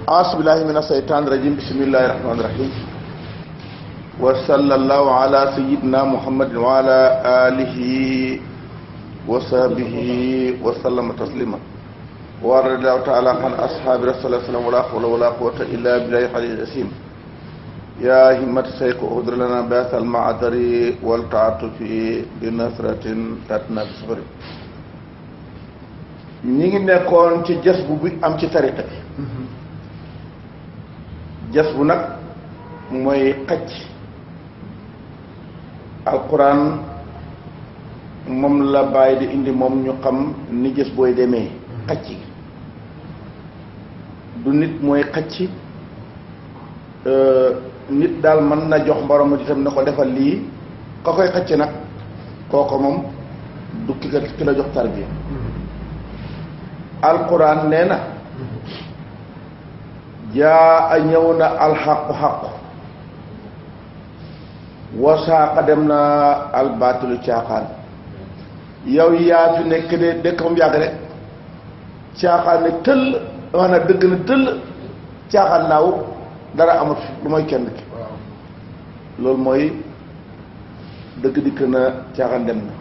أعوذ بالله من الشيطان الرجيم بسم الله الرحمن الرحيم وصلى الله على سيدنا محمد وعلى آله وصحبه وسلم تسليما ورضي الله تعالى عن أصحاب رسول الله صلى الله عليه وسلم ولا حول ولا قوة إلا بالله العلي العظيم يا همة الشيخ اهدر لنا بأس المعذر والتعاطف بنصرة تاتنا بصبر ñi ngi nekkoon ci jas bu bi am ci tariqa bi jas bu nag mooy xacc alquran moom la bàyyi di indi moom ñu xam ni jës booy demee xacc du nit mooy xacc nit daal mën na jox mborom itam na ko defal lii ka koy xacc nag kooko moom du ki la jox tarbiya alquran nee na jaa ñëw na alxaqu xaqu wasaaqa dem na albaatilu caaxaan yow yaa fi nekk de dëkk ba mu yàgg rek caaxaan ne tëll wax na dëgg na tëll caaxaan naaw dara amut fi lu mooy kenn ki loolu mooy dëgg dikk na caaxaan dem na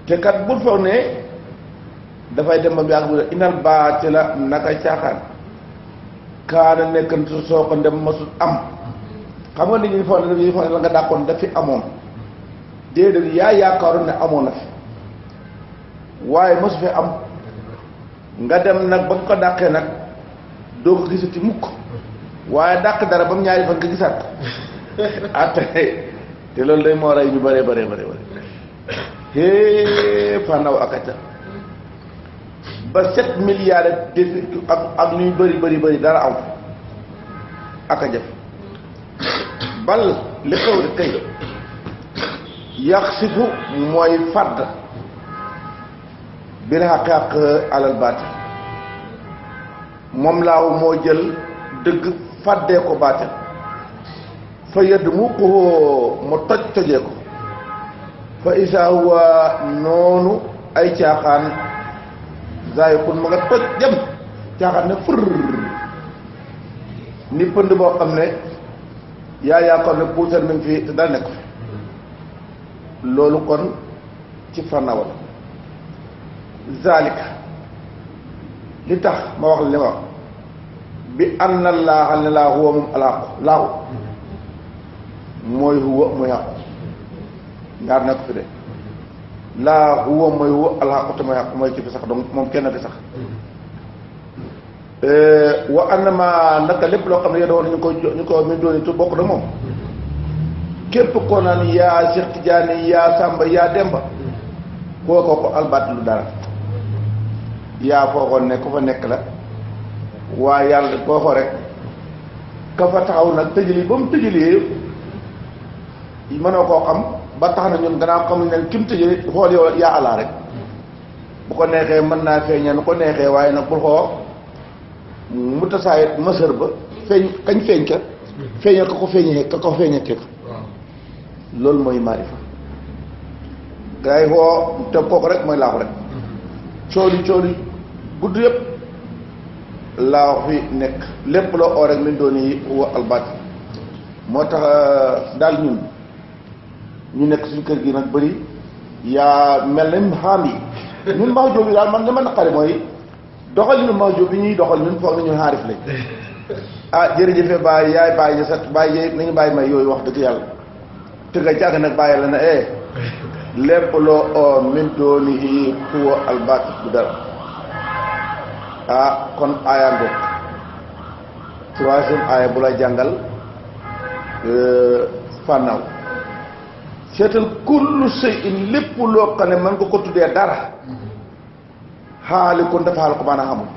te kat bul foog ne dafay dem ba mu yàgg bu ne inal baatila naka caaxaan kaana nekk soo ko ndem masul am xam nga nit ñi foog ne la nga dàqoon dafi amoon déedéet yaa yaakaaroon ne amoon na fi waaye masu fi am nga dem nag ba nga ko dàqee nag doo ko gisati mukk waaye dàq dara ba mu ñaari fan nga gisaat te loolu day moo rey ñu bëree bëree bëri hee fanaw akata ba 7 milliards ak ñuy bëri dara am ak a jëf bal li xew di kay yaxsifu mooy fàdd bir xaq alal baati moom laaw moo jël dëgg fàddee ko baati fa yëdd mu ko mu tojee ko fa isaa huwa noonu ay caaxaan zaay kun ma nga toj jëm caaxaan ne fër ni pënd boo xam ne yaa yaakaar ne puutar mi ngi fi te dal nekk fi loolu kon ci fànnawa la zalika li tax ma wax la li ma wax bi an na laaxal ne laa huwa moom alxaqu laaxu mooy huwa mooy xaqu ñaar nekk fi de laa huwa mooy huwa alxaqu te mooy xaqu mooy ci fi sax donc moom kenn fi sax wa annama naka lépp loo xam ne yéen a war ñu ko mi dooni tu bokk na moom képp koo naan yaa Cheikh Tidiane yaa Samba yaa Demba kooko ko albaati lu dara yaa foogoon ne ku fa nekk la waaye yàlla koo xoo rek ka fa taxaw nag tëjali ba mu tëjalee mënoo koo xam ba tax na ñun gannaaw xamuñ ne ki mu tëjalee xool yow yaa alaa rek bu ko neexee mën naa feeñal nu ko neexee waaye nag bul xoo mu tasaayit mësër ba feeñ kañ feeñ ka feeñal ka ko feeñee ka ko feeñee ka loolu mooy maarifa gars yi xoo te kooku rek mooy laaxu rek cooli gudd yëpp laax fi nekk lépp loo oo rek min doon yi wa albaati moo tax daal ñun ñu nekk suñu kër gi nag bëri yaa mel na xaam yi ñun Maodo Diop yi daal man li ma naqari mooy doxalinu Maodo Diop bi ñuy doxal ñun foog na ñun xaarif lañ jërëjëfe bàyyi yaay bàyyi ñu set bàyyi nañu bàyyi may yooyu wax dëgg yàlla te nga jàgg nag bàyyi la ne lépp loo oo min dooni huwa albaati bu dara kon aaya ngoog troisième aaya bu la jàngal fànnaaw seetal kullu shay'in lépp loo xam ne mën nga ko tuddee dara xaali kon dafa xaal ko maanaam xamul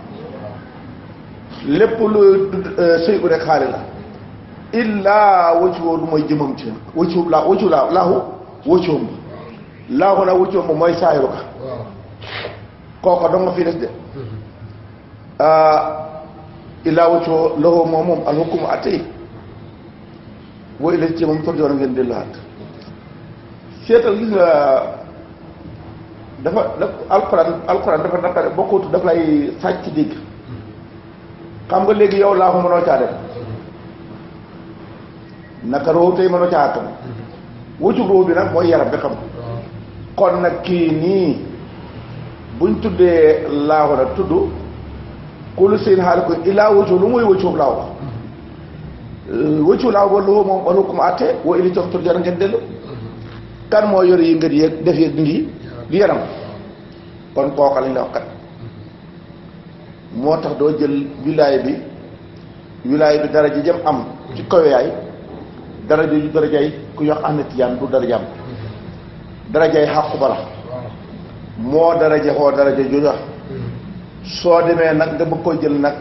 lépp looy tudd sëy u rek xaali la illaa wëccuwoo lu mooy jëmam ci wëccu laaxu wëccoom laaxu nag wëccoom ba mooy saayiru ka kooka dong nga fi des de illaa wëccoo loxo moom alxukumu attey booy la ci moom toog yoon ngeen delluwaat seetal gis nga dafa alxuraan dafa naqare bokkut daf lay sàcc dégg xam nga léegi yow laa ko mënoo caa def naka roo tey mënoo caa attan wëccug roo bi nag mooy yaram bi xam kon nag kii nii buñ tuddee laahu nag tudd kulu seen xaali ko illaa wëccu lu muy wëccub laaw wëccu laaw ba lu moom wala kum àtte wa ili cof tur jar ngeen dellu kan moo yor yi ngët yeeg def yeeg dindi di yaram kon kooka lañ la wax kat moo tax doo jël wilaay bi daraja jëm am ci kaweyaay darajaay ku yox Ahmed Tidiane du darajaam darajaay xàqu bala moo daraja xoo daraja jooju soo demee nag nga bëgg koy jël nag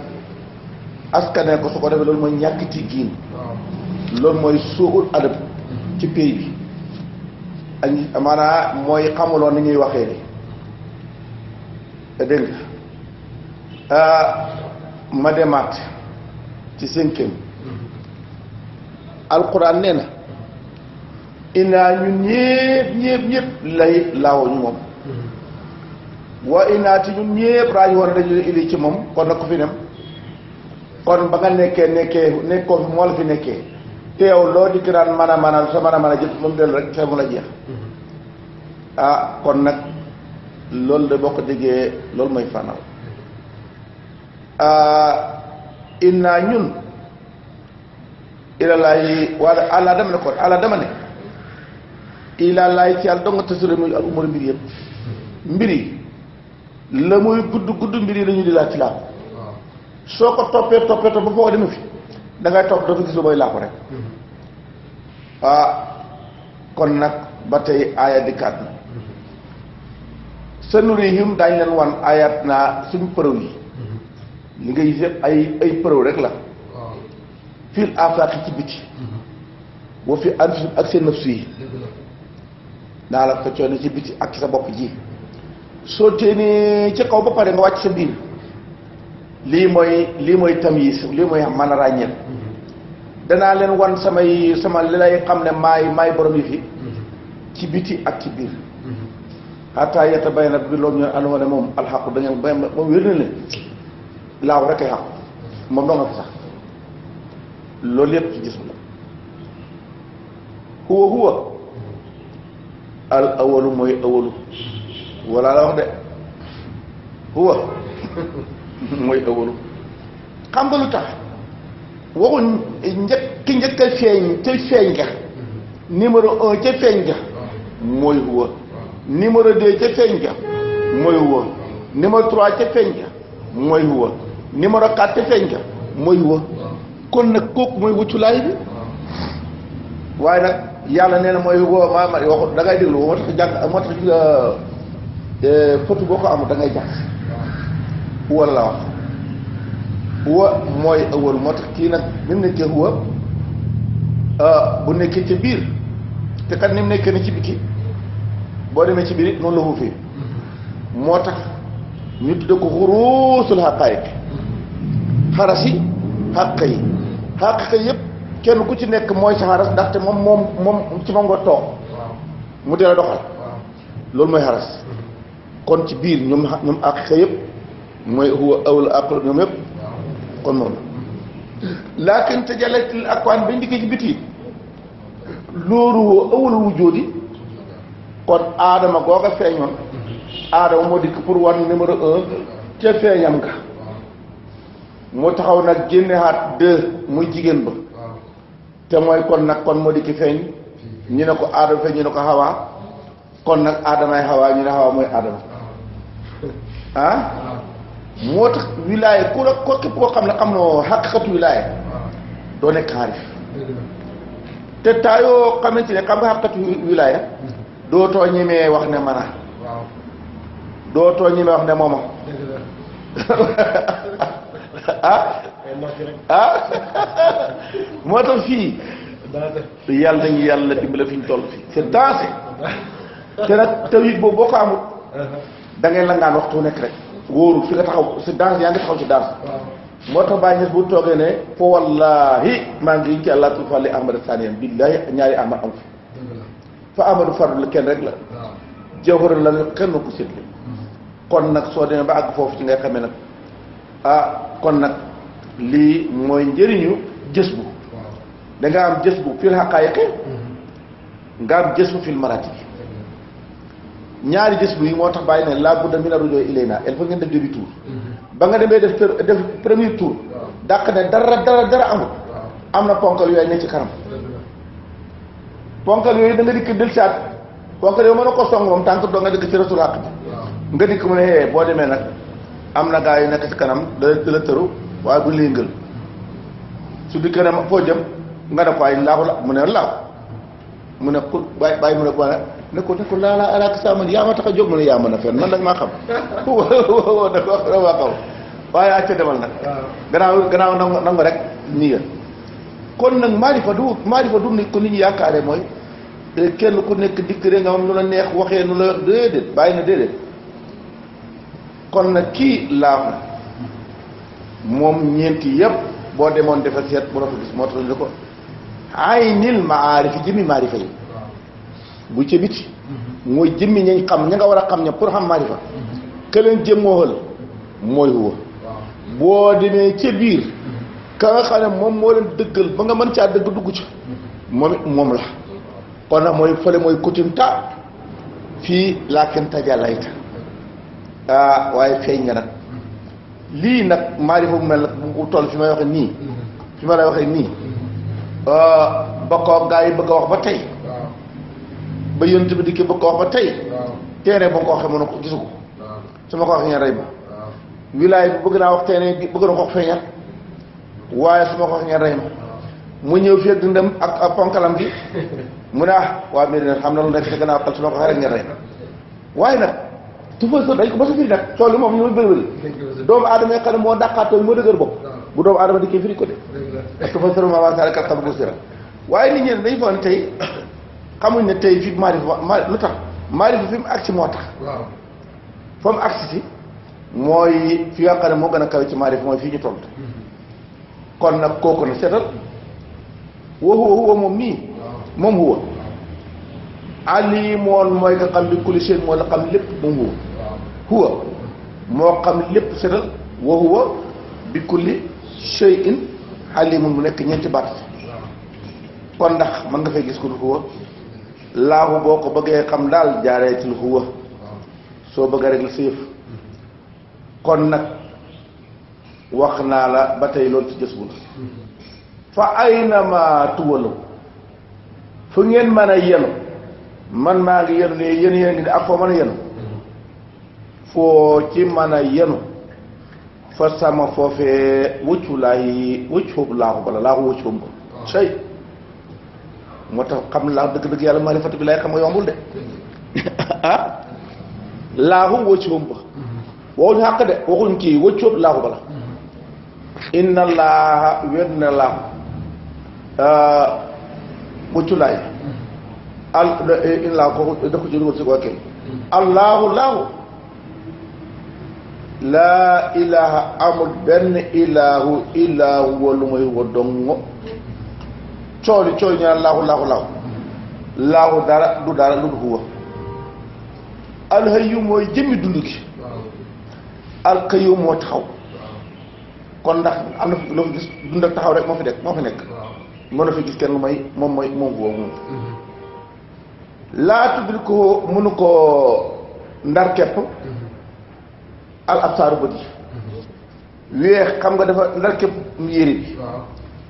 askane ko su ko defee loolu mooy ñàkk teggin loolu mooy suul adab ci pays bi ak maanaam mooy xamuloo ni ñuy waxee ni dégg nga ma demaat ci 5e alquran nee na inaa ñun ñépp lay laawuñu moom wa inaati ñun ñépp raaj woon dañu ili ci moom kon nag ko fi nem kon ba nga nekkoo fi moo la fi nekkee teew loo di kiraan man a sa man a jël moom dellu rek fee mu la jeex kon nag loolu de boo ko déggee loolu mooy fanal inna ñun ilallaahi wala àlla dama ne kon àlla dama ne ilallaahi ci yàlla dong nga tasure muy al umur mbir yëpp mbir yi la muy gudd mbir yi lañu di laaj ci laa soo ko toppee ba foo demee fi da ngay topp doo fi gis lu mooy laa ko rek kon nag ba tey aaya dikkaat na sa nurihim daañu leen wan ayat naa suñ preuve yi li nga gis yëpp ay preuve rek la fil afaaqi ci biti wa fi anfusihim ak seen nafsu yi naa la ko coone ci biti ak sa bopp ji soo téenee ci kaw ba pare nga wàcc sa biir lii mooy tamyiz lii mooy mën a ràññeel danaa leen wan sama li lay xam ne maay borom yi fi ci biti ak ci biir xataa yatabayyana bi loolu ñu andoona ne moom alxaqu da ngeen ba moom wér na leen laaw rek ay xaqu moom doo nga fi sax loolu yëpp ci gis la huwa al awalu mooy awalu walla la wax de huwa mooy awalu xam nga lu tax waxuñ njëkk a feeñ ca feeñ ga numéro 1 ca feeñ ga mooy huwa numéro 2 ca feeñ ga mooy huwa numéro 3 ca feeñ ga mooy huwa numéro 4 ca feeñ ga mooy huwa kon nag kooku mooy wucculaay bi waaye nag yàlla nee na mooy huwa ma waxut da ngay déglu moo tax jàng moo tax photo boo ko amul da ngay jàng huwa la wax huwa mooy awal moo tax kii nag ni mu nekkee huwa bu nekkee ca biir te kat ni mu nekkee ni ci biti boo demee ci biir it noonu la xuufee moo tax ñu tudde ko xuruusul xaqaayiq xarasi xàq yi yëpp kenn ku ci nekk mooy sa xaras ndaxte moom ci moom nga toog mu dee la doxal loolu mooy xaras kon ci biir ñoom àq yëpp mooy huwa awal àq ñoom yëpp kon moom laakin te jaletil akwaan bañ dikkee ci biti loolu woo awal wujjóodi kon aadama googa feeñoon aadama moo dikk pour wan numéro 1 ca feeñam nga moo taxaw nag génneaat 2 muy jigéen ba te mooy kon nag kon moo dikk feeñ ñu ne ko aadama feeñ ñu ne ko xawaa kon nag aadamaay xawaa ñu ne xawaa mooy aadama moo tax wilaaya ku la ko képp koo xam ne xam na xaqiqatu wilaaya doo nekk xaarif te taa yoo xamante ne xam nga xaqiqatu wilaaya dootoo ñemee wax ne mana dootoo ñemee wax ne mooma moo tax fii yàlla nañu yàlla dimbale fi ñu toll fii c'est dansé te nag tawit boobu boo ko amul da ngay langaan waxtu nekk rek wóoru fi nga taxaw si danse yaa ngi taxaw si danse moo tax bàyyi ñes bu toogee ne fa wallahi maa ngi ci àlla tu fàlli ahmada saniyam billahi ñaari ahmad am fa ahmadu fardu kenn rek la jawhara la nga kenn ko séddle kon nag soo demee ba àgg foofu ci ngay xamee nag kon nag lii mooy njëriñu jës bu da nga am jës bu fil haqaayiqi nga am jës bu fil marati ñaari jës bu yi moo tax bàyyi ne laa budda mina rujuu ilayna il faut ngeen def demi tour ba nga demee def premier tour dàq ne dara amul am na ponkal yooyu ne ci kanam ponkal yooyu da nga dikk del saat ponkal yooyu mën a ko song moom tànk doo nga dikk ci rasul àq bi nga dikk mu ne boo demee nag am na gaa yu nekk ci kanam da la tëru waaye bu lii ngël su dikkee ne foo jëm nga ne ko ay laaxu la mu ne laaw mu ne ku bàyyi mu ne ko ne ko laalaa alaaka saaman yaa ma tax a jóg mu ne yaa mën a fen man nag maa xam da ko wax maa xam waaye acca demal nag gannaaw nangu rek nii ya kon nag maarifa du ni ko nit ñi yaakaare mooy kenn ku nekk dikk rek nga am lu la neex waxee nu la déedéet bàyyi na déedéet kon nag kii laaxu moom ñeenti yëpp boo demoon defa seet bu la ko gis moo tax ñu ko aynil maarifi jëmmi maarifa yi bu ca biti mooy jëmmi ñañ xam ña nga war a xam ña pour xam maarifa ke leen jëmmooxal mooy huwa boo demee ca biir ka nga xam ne moom moo leen dëggal ba nga mën caa dëgg dugg ca moom la kon nag mooy fële mooy kutimta fii laakin tajallayta waaye feeñ nga nag lii nag maarifa bu mel nag bu toll fi may waxe nii fi ma lay waxee nii ba ko gaa yi bëgg a wax ba tey ba yonent bi dikki bëgg ko wax ba tey teene ba nga ko waxee mënu ko gisu ko su ma ko waxee ngeen rey ma wilaay bi bëgg naa wax teene bi bëgg na ko wax feeñal waaye su ma ko waxee ngeen rey ma mu ñëw fii ak ndem ak ponkalam gi mu ne waa Medina xam na lu nekk sa gannaaw xal su ma ko waxee rek ngeen rey ma waaye nag tufa sa dañ ko ba sa firi nag tool yi moom ñu bëri doomu aadama yi xam ne moo dàqaatoon moo dëgër bopp bu doomu aadama dikkee firi ko de parce que fa sëroma waa sarekat xam bu sira waaye nit ñi dañu foog ne tey xamuñ ne tey fi maarifa lu tax maarifa fi mu agsi moo tax fa mu agsi si mooy fi nga xam ne moo gën a kawe ci maarifa mooy fii ñu toll kon nag kooku na seetal huwa moom nii moom huwa alimoon mooy nga xam bi kulli shay moo la xam lépp moom huwa moo xam lépp seetal wa huwa bi kulli shay'in alimun mu nekk ñeenti baat kon ndax mën nga fay gis ko du huwa laahu boo ko bëggee xam daal jaaree ci huwa soo bëgg rek la sa yëf kon nag wax naa la ba tey loolu ci jës bu la fa aynama tuwalu fu ngeen mën a yenu man maa ngi yenu ne yéen ngi ne ak foo mën a yenu foo ci mën a yenu fa sama foofee wuccu laay wuccu laaxu bala laaxu wuccu ko sey moo tax xam laaxu dëgg-dëgg yàlla maarifatu bi lay xam nga yombul de ah laaxu wuccu ba waxuñ xàq de waxuñ kii wuccu laaxu bala inna laaha wér na laaxu wuccu laay in laa ko da ko ci dugal si koo allahu laahu laa ilaha amul benn ilahu illa huwa lu muy wa dongo cooli ñaan laahu dara du dara lu du huwa alhayyu mooy jëmmi dund gi alqayyum moo taxaw kon ndax am na loo fi gis dund ak taxaw rek moo fi nekk mën na fi gis kenn lu may moom huwa moom laa tudrikuhu mënu koo ndar kepp al absaaru bët yi weex xam nga dafa ndar kepp yére bi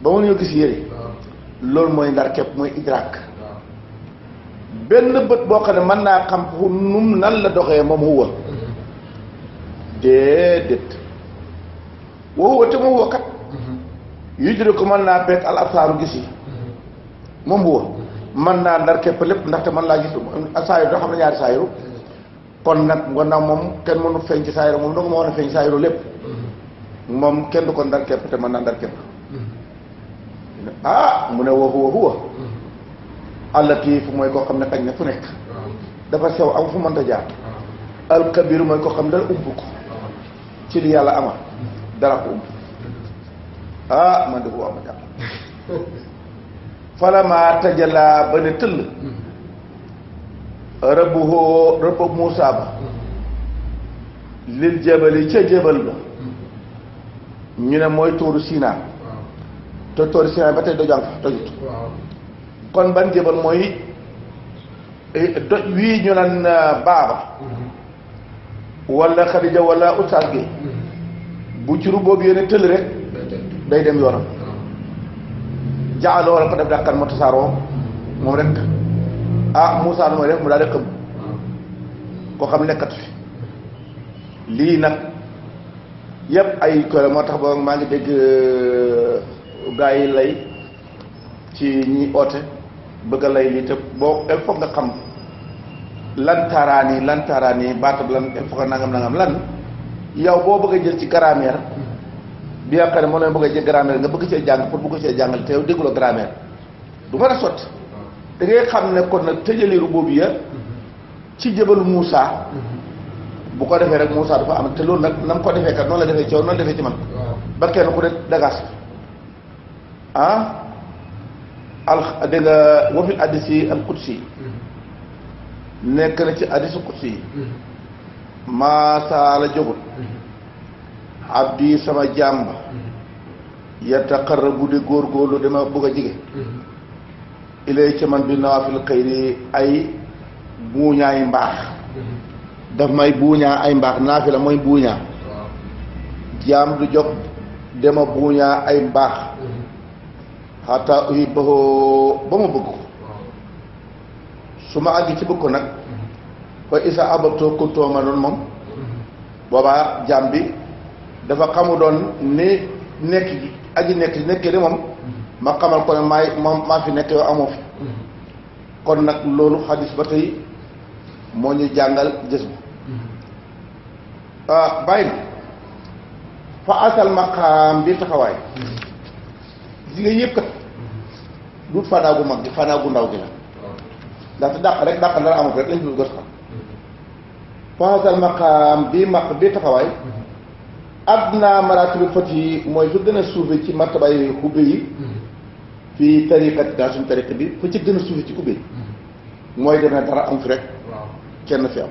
ba mënuñoo gis yére loolu mooy ndar kepp mooy idraak benn bët boo xam ne mën naa xam fu num nan la doxee moom huwa déedéet wa huwa te moom huwa kat yudriku mën naa beet al absaaru gis yi moom huwa mën naa ndar képp lépp ndaxte mën laa gis saayiru doo xam ne ñaari saayiru kon nag gannaaw moom kenn mënu feeñ ci saayiru moom doo ma mën a feeñ saayiru lépp moom kenn du ko ndar képp te mën naa ndar képp mu ne wa huwa allatiif mooy koo xam ne xañ na fu nekk dafa sew am fu mënta jaar alkabiru mooy koo xam ne dara umb ko ci li yàlla amal dara ko umb man de bu ama jàpp falama tajala ba ne tëll rëbb Muusaa ba lil jabali ca jabal ba ñu ne mooy tuuru Sina te tuuru Sina ba tey dojàng fa tojut kon ban jëbal mooy doj wii ñu naan baaba wala Xadija wala Oustaz gi bu curu boobu yéene tëll rek day dem yoonam jaaloo wala ko def dàkkan ma tasaaroo moom rek Moussa nu mooy def mu daal di xëm koo xam nekkatu fi lii nag yëpp ay ko moo tax ba maa ngi dégg gaa yi lay ci ñi oote bëgg a lay lii te boo il faut nga xam lantaaraan yi baatab lan il faut que nangam lan yow boo bëgg a jël ci grammaire bi nga xam ne moo leen bëgg a jël grammaire nga bëgg cee jàng pour bëgg cee jàngal te yow dégguloo grammaire du mën a sotti da ngay xam ne kon nag tëjaliru boobu ya ci jëbalu Moussa bu ko defee rek Moussa dafa am te loolu nag na mu ko defee kat noonu la defee ci yow noonu la defee ci man ba kenn ku ne dagaas dégg nga wafil addisi al qudsi nekk na ci addisu qudsi yi maasaa la jógut abdi sama jàmb yataqarrabu di góorgóorlu dama bëgg a jige ilay ci man bi nawaafil xayri ay buuñaay mbaax daf may buuñaa ay mbaax naafila mooy buuñaa jaam du jóg dama buuñaa ay mbaax xataa uhibbahu ba ma bëgg ko su ma àgg ci bëgg ko nag fa isa abatoo kuntoo ma doon moom boobaa jaam bi dafa xamu doon ni nekk gi aji nekk nekkee de moom ma xamal ko ne maa fi nekk yow amoo fi kon nag loolu xadis ba tey moo ñu jàngal gis bu bàyyi na fa asal maqaam bi taxawaay di nga yëpp kat du fanaa gu mag gi fanaa gu ndaw gi la ndaxte dàq dara amul rek lañ fi gës xam fa asal maqaam bi taxawaay adna maratibi fat yi mooy fa gën a suufe ci martabay xubbe yi fii tariqat daa suñu tariqa bi fa ci gën a suufe ci xubbe yi mooy dem na dara am fi rek kenn fi am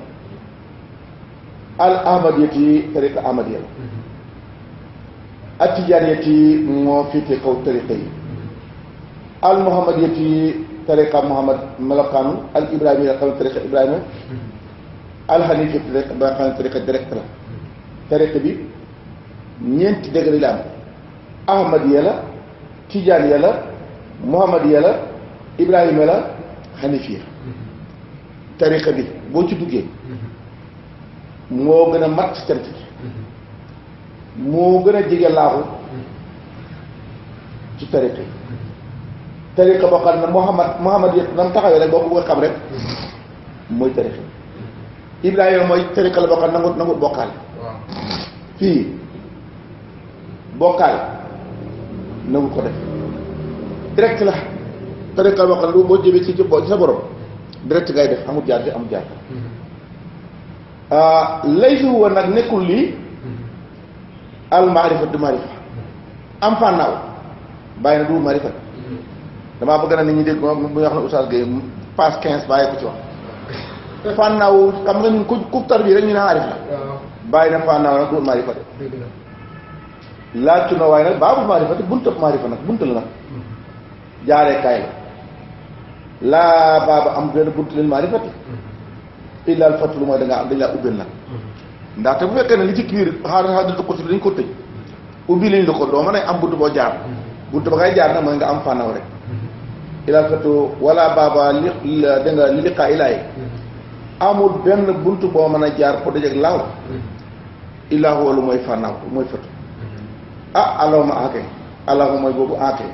al ahmadiyati tariqa ahmadiya la al tijaaniyati moo féete kaw tariqa yi al muhammadiyati tariqa muhammad melokaanu al ibrahima la xam ne tariqa ibrahima al hanifiyati tariqa ba nga xam ne tariqa direct la tariqa bi ñeenti degré la am ahmadiya la tijaaniya la muhammadiya la ibrahima la hanifiya tariqa bi boo ci duggee moo gën a mat ci cant bi moo gën a jege laaxu ci tariqa yi tariqa boo xam ne muhammad yëpp na mu taxawee rek boo ko bëgg a xam rek mooy tariqa ibrahima mooy tariqa la boo xam ne nangu bokkaale fii bokkaale nangu ko def direct la tariqa boo xam ne boo jëmee ci sa borom direct ngay def amul jaar fi amul jaar lay si woon nag nekkul lii al maarifa du maarifa am fànnaaw bàyyi na du maarifa damaa bëgg na nit ñi dégg moom bu ñu wax ne Oustaz Gueye passe 15 bàyyi ko ci wax fànnaaw xam nga ñun ku tar bii rek ñu ne aarif la bàyyi na fànnaaw nag du maarifa de laajtu na waaye nag baabul maarifa te buntab maarifa nag bunt la nag jaaree kaay la laa baaba am benn bunt leen maarifati illa al fatlu mooy da am dañ laa ubbil nag ndaxte bu fekkee ne li ci biir xaaral ko si dañ ko tëj ubbi lañ la ko doo mën a am bunt boo jaar bunt ba ngay jaar nag mooy nga am fànnaw rek illa al fatlu wala baaba li da nga li liqaa ilaay amul benn bunt boo mën a jaar pour dajeeg laaw illaa huwa lu mooy fànnaw mooy fatu allahuma akay allahuma mooy boobu akay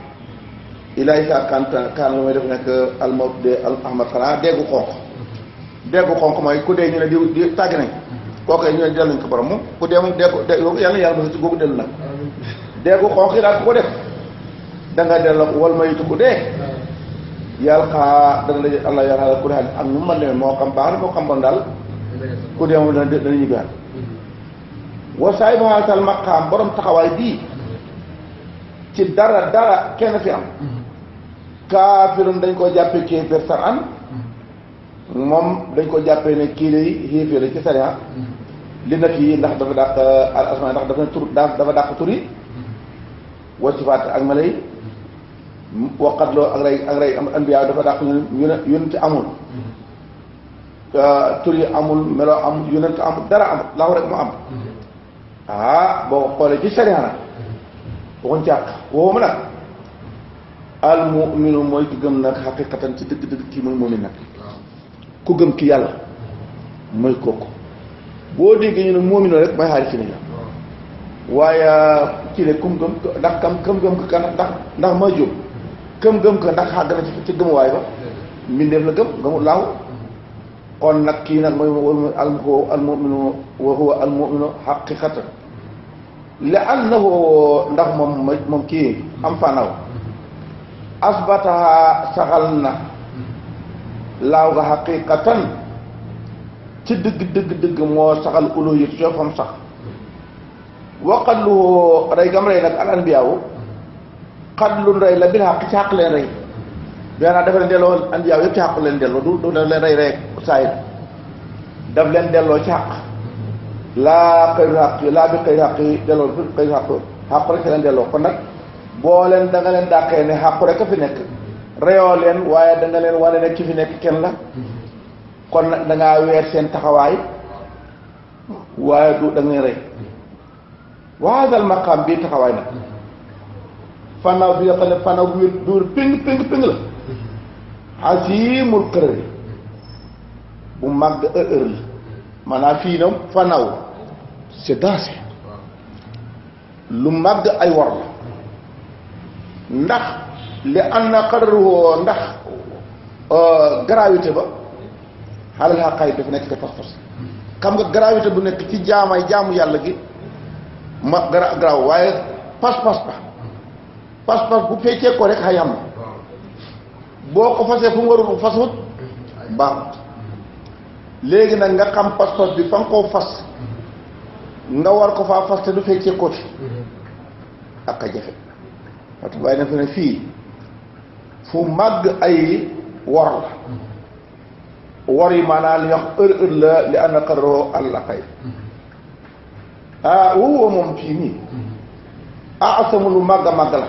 ilaay sa kan lu may def nekk almawt de al ahmad xanaa déggu xonq mooy ku dee ñu ne di tàgg nañ kooku ñu ne delluñ ko borom moom ku dee moom déggu yàlla ba ci googu dellu nag déggu xonq yi daal ku ko def da nga dellu wal ma yitu ku dee yàlla xaa dana la allah yàlla ku dee am ñu mën demee moo xam baax na moo xam bon daal ku dee moom dana ñibbiwaat wa saay baasal maqaam borom taxawaay bii ci dara kenn fi am kaafirun dañ koo jàppee kéeféer sar an moom dañ ko jàppee ne kii lay xéeféer la ci sariya li na fii ndax dafa dàq al asmaa ndax dafa tur dafa dàq tur yi wa sifaat ak mala yi waqat loo ak rey anbiya dafa dàq yonent amul tur yi amul melo amul yonent amul dara amul laaw rek mu am boo xoolee ci sariya nag waxuñ càq woowu nag al mu'minu mooy ki gëm nag xaqiqatan ci dëgg-dëgg kii mooy mu'min nag ku gëm ki yàlla mooy kooku boo déggee ñu ne mu'minu rek mooy xaari fi ne la waaye ci ne kum gëm ndax kam gëm ko kan ndax ma jóg këm gëm ko ndax xàgg na ci gëmuwaay ba mbindeef la gëmul laaw kon nag kii nag mooy al mu'minu wa huwa al mu'minu haqiqatan li annahu ndax moom kii am fanaw asbataha saxal na laaw ga haqiqatan ci dëgg moo saxal uluhiyya coofam sax waqallu rey gam rey nag al anbiyaawu xadlu rey la bil xaq ci xaq leen rey bianaa dafa leen delloo anbiyaaw yëpp ci xaq leen delloo du daf leen rey rek saayit daf leen delloo ci xaq laa xëyru xaq laa bi xëyru xaq yi delloo bi xëyru xaq xaq rek ci leen delloo kon nag boo leen da nga leen dàqee ne xaq rek a fi nekk reyoo leen waaye da nga leen wane ne ki fi nekk kenn la kon nag da ngaa weer seen taxawaay waaye du da nga rey waadal maqaam bii taxawaay nag fannaaw bi nga xam ne fannaaw bu wér du wér péng la asimul xërër yi bu màgg la maanaam fii nam fannaaw c'est dansé lu màgg ay war la ndax li an na xararuwoo ndax gravité ba xaalal xaqaay dafa nekk te pas-pas xam nga gravité bu nekk ci jaamu yàlla gi ma garaaw waaye pas-pas bu feccee ko rek xay am boo ko fasee fu mu warul fasut baaxut léegi nag nga xam pas-pas bi fa nga koo fas nga war ko faa fas te du feccee ko ci ak a jafe wata waaye na fi ne fii fu màgg ay war la war yi maanaam li ñuy wax heure la li ànd xaroo àlla xay wowoo moom fii nii asamu lu màgg a màgg la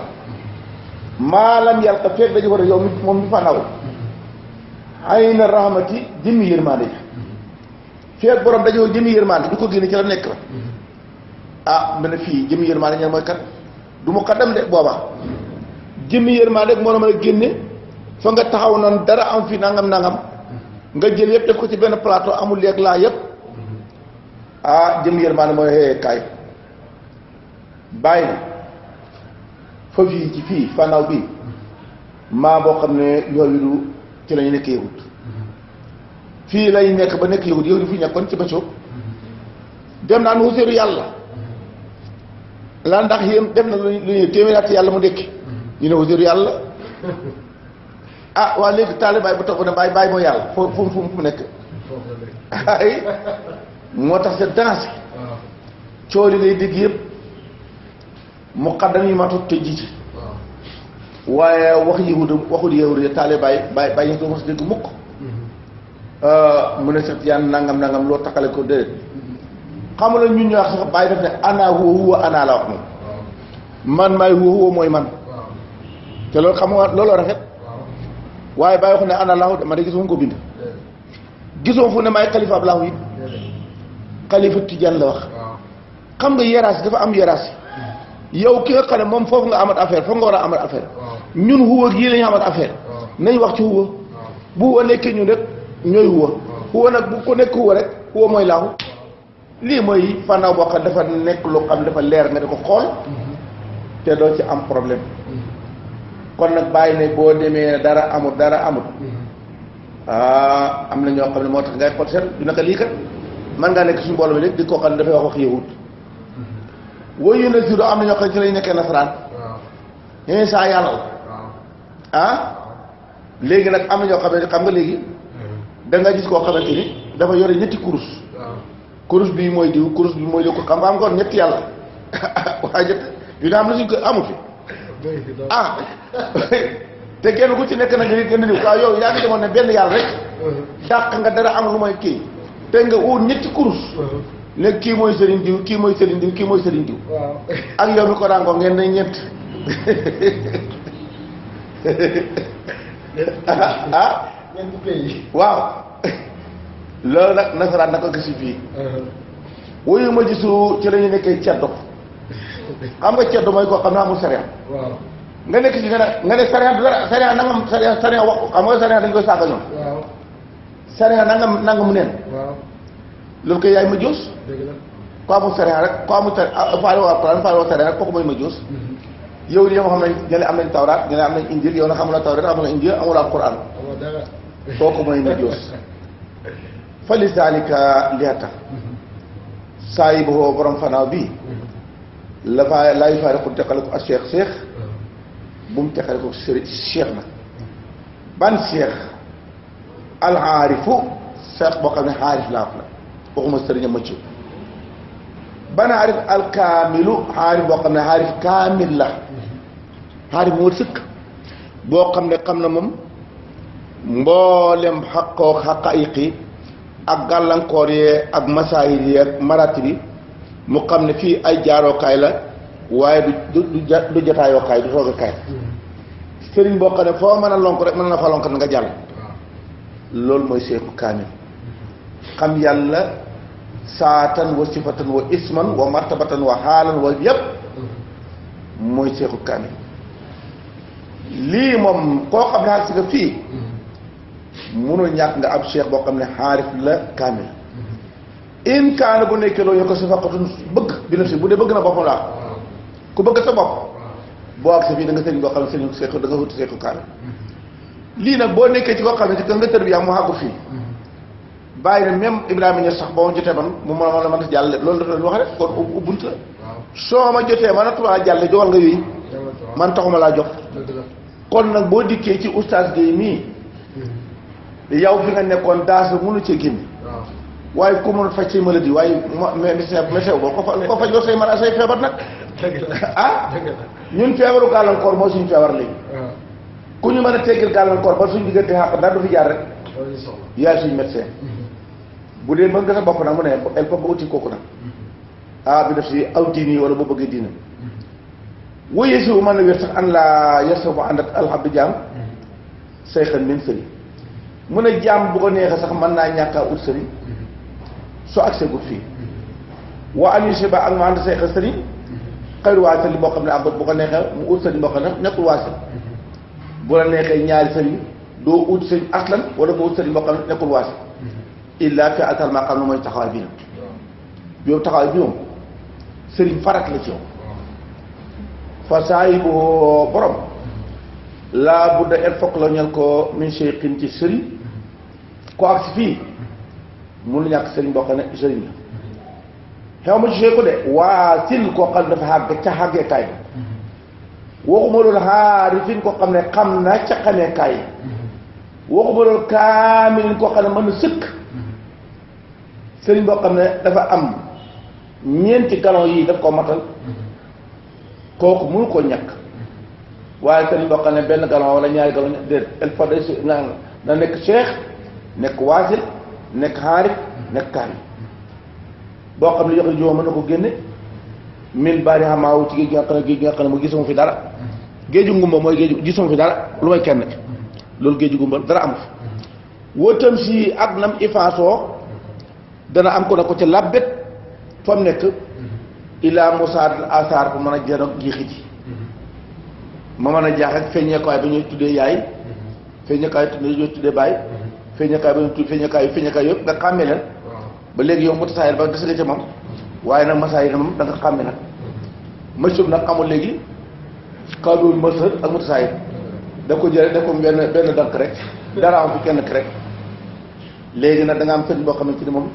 maalam yàlla feeg dañu war a yow moom mi fa naw ay na rahmati jëmmi yërmande ji feeg borom dañoo jëmmi yërmande du ko génne ci la nekk la mu ne fii jëmmi yërmande ñan mooy kat du mu xaddam de booba jëmmi yërmande moo la mën a génne fa nga taxaw noonu dara am fi nangam nga jël yëpp def ko ci benn plateau amul leeg laa yëpp jëmmi yërmande mooy xëyee kaay bàyyi na fa fii ci fii fannaaw bi maa boo xam ne yoon wi du ci lañu nekk yëwut fii lay nekk ba nekk yëwut yow di fu nekkoon ci bëccëg dem naan wuseeru yàlla la ndax yéen def na lu ñuy téeméer at yàlla mu dekki ñu ne wuseeru yàlla waa léegi taalibaay bu toog ne bàyyi mooy yàlla fu mu nekk ay moo tax c'est dansé coow li ngay dégg yëpp muqaddam yi matut te jiite waaye waxul yahud taalibaay bàyyi ko mos dégg mukk mu ne sax yaan nangam loo takkale ko déedéet xam nga ñun ñu wax sax bàyyi def ne ana huwa ana la wax moom man maay huwa mooy man te loolu xam nga looloo rafet waaye bàyyi wax ne ana laahu ma de gisuma ko bind gisoo fu ne maay xalifa ab laahu it xalifa tijaan la wax xam nga yeraas dafa am yeraas yow ki nga xam ne moom foofu nga amat affaire foofu nga war a amat affaire ñun huwa gii lañu amat affaire nañ wax ci huwa bu huwa nekkee ñun rek ñooy huwa nag bu ko nekk huwa rek huwa mooy laahu lii mooy fannaaw boo xam dafa nekk lu xam dafa leer nga di ko xool te doo ci am problème kon nag bàyyi ne boo demee dara amut am na ñoo xam ne moo tax ngay xool seen du naka lii kat man ngaa nekk suñu mbooloo mi rek di koo xam ne dafay wax yahut woyu na siro am na ñoo xam ne ci lañu nekkee nasaraan saa yàlla la léegi nag am na ñoo xam ne xam nga léegi da nga gis koo xamante ni dafa yore ñetti kurus bii mooy diw kurus bi mooy diw ko xam nga am ngoon ñetti yàlla waaye ñett yu ne am na suñ ko amu fi te kenn ku ci nekk nag li gën a diw waaw yow yaa ngi demoon ne benn yàlla rek dàq nga dara am lu mooy kii te nga wut ñetti kurus ne kii mooy sëriñ diw kii mooy sëriñ diw kii mooy sëriñ diw ak yow mi ko ràngoo ngeen ne ñett ñeenti pays. waaw loolu nag nasaraan na ko gis fii. wuyu ma gisu ci la ñu nekkee ceddo xam nga ceddo mooy koo xam ne amul sariya. waaw nga nekk ci nga ne sariya du dara sariya nangam sariya wax xam nga sariya dañ koy saaga ñoom. waaw sariya nangam neen. waaw loolu koy yaay ma joos. dëgg la. ko amul sariya rek ko amul faale waa Alxuraan faale waa sariya rek kooku mooy ma joos. yow li nga xam ne ñeneen am nañ tawraat ñeneen am nañ injil yow nag xamuloo tawraat amul injil amul Alxuraan. amoo dara. kooku mooy ma joos. fa li zaalika liata saa yi boo borom fanaaw bii la fa laay faare ko teqale ko ak cheikh bu mu teqale ko sëriñ cheikh nag ban cheikh alxaarifu cheikh boo xam ne xaarif laaf la waxuma sëriñam mëcc ban xaarif alkaamilu xaarif boo xam ne xaarif kaamil la xaarif moo sëkk boo xam ne xam na moom mboolem xaqoo xaqaiqi ak gàllankoor yee ak masaayir yee ak marati bi mu xam ne fii ay jaarookaay la waaye du jotaayookaay du toogakaay sëriñ boo xam ne foo mën a lonk rek mën na fa lonk na nga jàll loolu mooy seexu kaamil xam yàlla saatan wa sifatan wa isman wa martabatan wa xaalan wa yépp mooy seexu kaamil lii moom koo xam ne xaal si nga fii mënul ñàkk nga ab cheikh boo xam ne xaarif la kaamil in kaana bu nekkee loolu yo ko si faqatun bëgg bi na si bu dee bëgg na boppam laa ku bëgg sa bopp boo ak sa fii da nga sëriñ boo xam ne sëriñ seeku da nga wuti seeku kaamil lii nag boo nekkee ci koo xam ne ci ka nga tër bi yaa mu xàggu fii bàyyi na même Ibrahima Niass sax boo ma jotee man mu mën la mën a jàll loolu la doon wax rek kon ubunt la soo ma jotee man a tumaa jàll joxal nga yooyu man taxuma laa jox kon nag boo dikkee ci oustaz Guèye mii yow fi nga nekkoon daas mënu cee génn waaye ku mën faj say maladie waaye météo boo ko faj loo say mara say feebar nag ah ñun feebaru gàllankoor moo suñu feebar léegi ku ñu mën a teggil gàllankoor ba suñu diggante xàq daal du fi jaar rek yaay suñu médecin bu dee mën nga sa bopp nag mu ne el faut nga uti kooku nag bi def si aw diini wala boo bëggee diina wóyee si mën na wér sax an la yar sa mu ànd ak alhamdu jaam say xan min sëriñ mu ne jaam bu ko neexee sax mën naa ñàkkaa ut sëriñ soo accès gut fii waa an si ba ak ma ànd say xan sëriñ xayru waasal boo xam ne am bu ko neexee mu ut sëriñ boo xam ne nekkul waasal bu la neexee ñaari sëriñ doo ut sëriñ aslan wala nga ut sëriñ boo xam ne nekkul waasal illa fi atal maa xam ne mooy taxawaay bi nag yow taxawaay bi moom sëriñ farat la ci yow fa saa yi boo borom laa budda el fokk la ñel ko min cheikhin ci sëriñ ko ak si fii mënu ñàkk sëriñ boo xam ne sëriñ la xew ma ci cheikh ko de waa sil koo xam ne dafa xàgg ca xàggeekaay bi waxuma loolu xaarifin koo xam ne xam na ca xameekaay waxuma loolu kaamilin koo xam ne mën na sëkk sëriñ boo xam ne dafa am ñeenti galon yi daf ko matal kooku mënu koo ñàkk waaye sëriñ boo xam ne benn galon wala ñaari galon déet il faut na nekk cheikh nekk waasil nekk xaarif nekk kaamil boo xam ne yox juróom mën na ko génne min bari xamaawu ci géej gi nga xam ne mu gisuma fi dara géeju ngumba mooy géeju gisuma fi dara lu may kenn loolu géeju ngumba dara amu fi wóotam si ak nam ifaasoo dana am ko na ko ca labbet fa mu nekk ilaa musaad asaar fu mën a jënoog jiixi ji ma mën a jaax ak feeñeekaay ba ñuy tuddee yaay feeñeekaay ñuy tuddee baay feeñeekaay ba ñuy tuddee feeñeekaay yëpp nga xàmmee leen ba léegi yow mutasaayil ba gis nga ca moom waaye nag masaayil moom da nga xàmmee nag mësub nag amul léegi kàddu mësër ak mutasaayil da ko jëlee def ko benn dank rek dara am fi kenn ki rek léegi nag da nga am sëñ boo xamante ni moom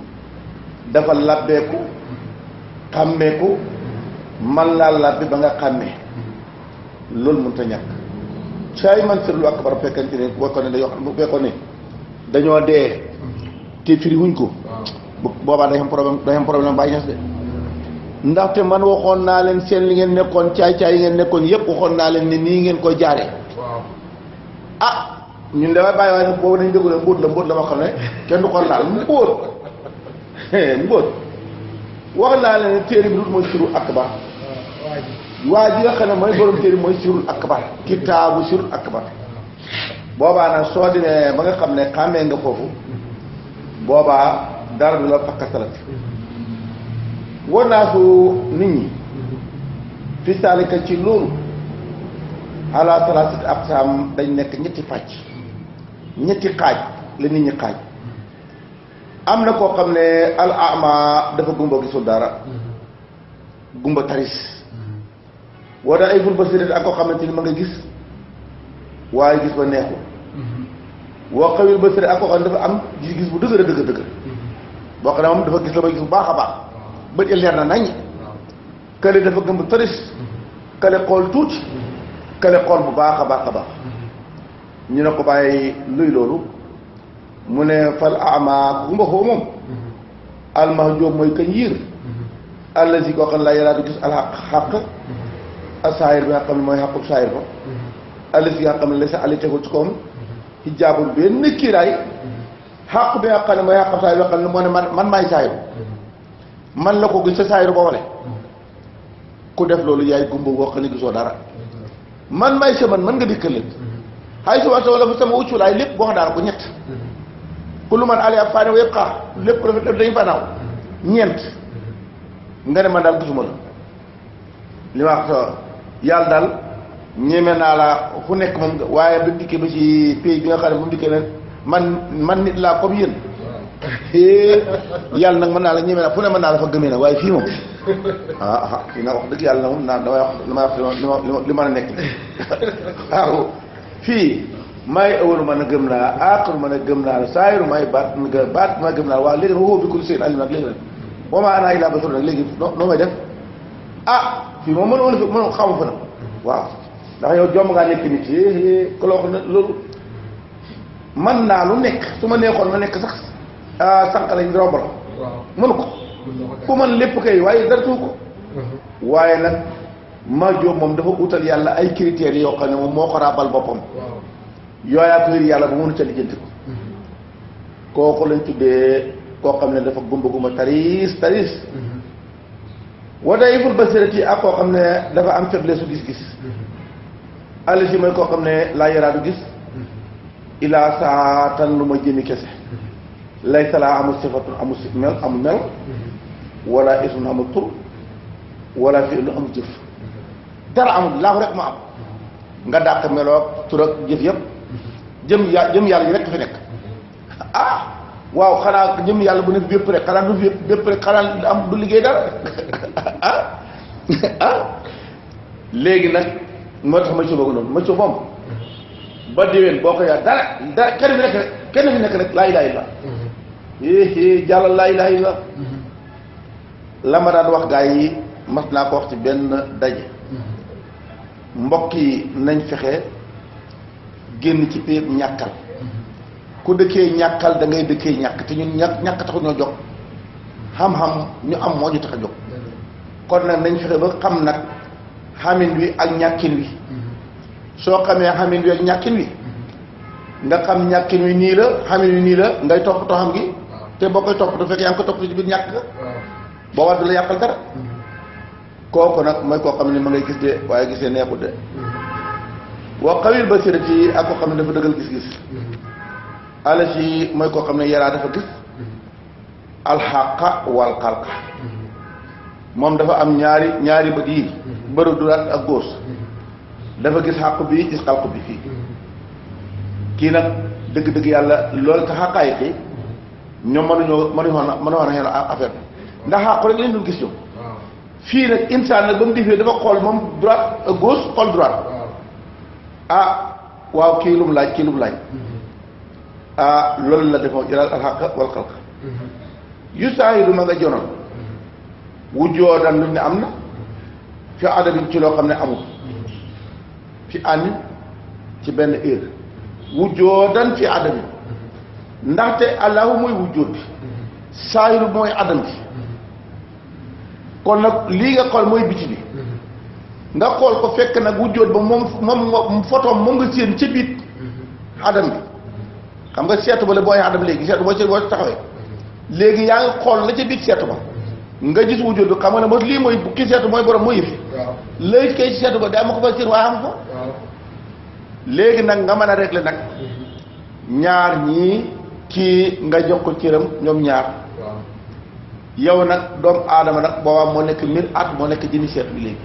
dafa labbeeku xàmmeeku man laa labbi ba nga xàmmee loolu mënut a ñàkk caay man sërlu akbar fekkante ne boo ko ne dañoo xam bu fekkoon ne dañoo dee te firi wuñ ko boobaa day am problème bàyyi ñas de ndaxte man waxoon naa leen seen li ngeen nekkoon caay-caay yi ngeen nekkoon yëpp waxoon naa leen ne nii ngeen koy jaaree ñun dafay bàyyi waaye nag boobu nañ déglu ne mbóot la moo xam ne kenn du ko laal mbóot wax naa leen téere bi dut mooy suru akbar waa ji nga xam ne mooy borom téere mooy sirul akbar kitaabu sirul akbar boobaa nag soo demee ba nga xam ne xàmmee nga foofu boobaa dara du la fakkasalati war naa su nit ñi fi saalika ci loolu ala salaasati aqsaam dañ nekk ñetti pàcc ñetti xaaj la nit ñi xaaj am na koo xam ne al ama dafa gumba gisul dara gumba taris wala ay bul basirat ak koo xamante ni ma nga gis waaye gis ba neexul woo xawil basirat ak koo xam ne dafa am gis bu dëgër dëgër boo xam ne moom dafa gis la ba gis bu baax a baax bët yi leer na nañ kële dafa gumba taris kële xool tuuti kële xool bu baax a baax a baax ñu ne ko bàyyi luy loolu mu ne fal ama gumba foofu moom almahjoob mooy kañ yiir allazi koo xam ne laa yaraatu gis alxaq xaq asaayir bi nga xam ne mooy xaqub saayir ba allazi nga xam ne la sa ali tegul ci kawam hijaabul benn kiiraay xaq bi nga xam ne mooy xaqub saayir bi nga xam ne moo ne man maay saayiru man la ko gis sa saayiru ba wale ku def loolu yaay gumba boo xam ne gisoo dara man maay sa man nga dikkal leen xay su waxta wala fa sama wucculaay lépp boo xam daana ko ñett ku lu man ali ab faane yëpp xaar lépp ko dafa dañu fanaaw ñeent nga ne man daal gisuma la li ma wax yàlla daal ñeme naa la fu nekk moom waaye ba dikkee ba ci pays bi nga xam ne bu mu dikkee ne man nit laa comme yéen yàlla nag mën naa la ñeme naa fu ne mën naa la fa gëmee nag waaye fii moom fii nag wax dëgg yàlla na moom naa damay wax li mën a nekk waaw fii may awalu mën a gëm naa aaxiru mën a gëm naa la saayiru may baat ma gëm naa la waaw léegi nag woo bi kulli shay'in alim nag léegi nag boo ma ana illaa basharun nag léegi noo may def fii moom mënoo xamu fa nag waaw ndax yow jomb ngaa nekk nit ku la wax ne loolu man naa lu nekk su ma neexoon ma nekk sax sànq lañ romb la mënu ko ku man lépp kay waaye dara tuuti ko waaye nag ma jóob moom dafa utal yàlla ay critères yoo xam ne moom moo ko raabal boppam yooyaa ko yàlla ba mënu ca lijjanti ko kooku lañ tuddee koo xam ne dafa gumba taris wada yiful basirati ak koo xam ne dafa am faiblesse su gis-gis àll si mooy koo xam ne laa yaraadu gis ilaa saatan lu ma jëmi kese lay salaa amul sifatun amul mel wala ismun amul tur wala fi'lu amul jëf dara amul laahu rek ma am nga dàq meloog tur ak jëf yëpp jëm yàlla yi rek fi nekk waaw xanaa jëm yàlla bu nekk bépp rek xanaa du bépp rek xanaa am du liggéey dara léegi nag moo tax ma cóobagu noonu ma cóob moom ba déwén boo ko yaa dara kenn fi nekk rek laa ilaaha illa jàllal laa ilaaha illa la ma daan wax gaa yi mas naa ko wax ci benn daje mbokk yi nañ fexe génn ci péeb ñàkkal ku dëkkee ñàkkal da ngay dëkkee ñàkk te ñun ñàkk taxu ñoo jóg xam-xam ñu am moo ñu tax a jóg kon nag nañ fexe ba xam nag xamin wi ak ñàkkin wi soo xamee xamin wi ak ñàkkin wi nga xam ñàkkin wi nii la xamin wi nii la ngay toppatoo xam gi te boo koy toppatoo fekk yaa ngi ko toppatoo ci biir ñàkk boo war du la yàqal dara kooku nag mooy koo xam ne ma ngay gis de waaye gisee neexut de wa qawil basirati ak koo xam ne dafa dëggal gis-gis ala si mooy koo xam ne yaraa dafa gis alxaqa wal xalqa moom dafa am ñaari bët yi bëru duraat ak góos dafa gis xàqu bi gis xalqu bi fii kii nag dëgg-dëgg yàlla loolu tax xaqaay yi ñoom mënuñoo a xeen affaire bi ndax xàqu rek lañ doon gis ñoom fii nag insaan nag ba mu defee dafa xool moom droite ak gauche xool droite waaw kii lu mu laaj loolu la defoo jëlal alxaq wal xalq yu saahidu ma nga jonoon wujjoo dan luñ ne am na fi adabin ci loo xam ne amul fi ànni ci benn heure wujjoo dan fi adabin ndaxte allahu mooy wujjoot bi saahidu mooy adam bi kon nag lii nga xool mooy biti bi nga xool ko fekk nag wujjoot ba moom photoom moom nga séen ca biit adam bi xam nga seetu ba la booy adam léegi seetu boo ci taxawee léegi yaa ngi xool la ca biit seetu ba nga gis wujud bi xam nga ne mo lii mooy ki seetu mooy borom mooy fi léegi kay ci seetu ba daa ma ko fa cër waaye am ko léegi nag nga mën a régler nag ñaar ñii kii nga jox ko cëram ñoom ñaar yow nag doomu aadama nag boobaa moo nekk mir at moo nekk jëmi seet bi léegi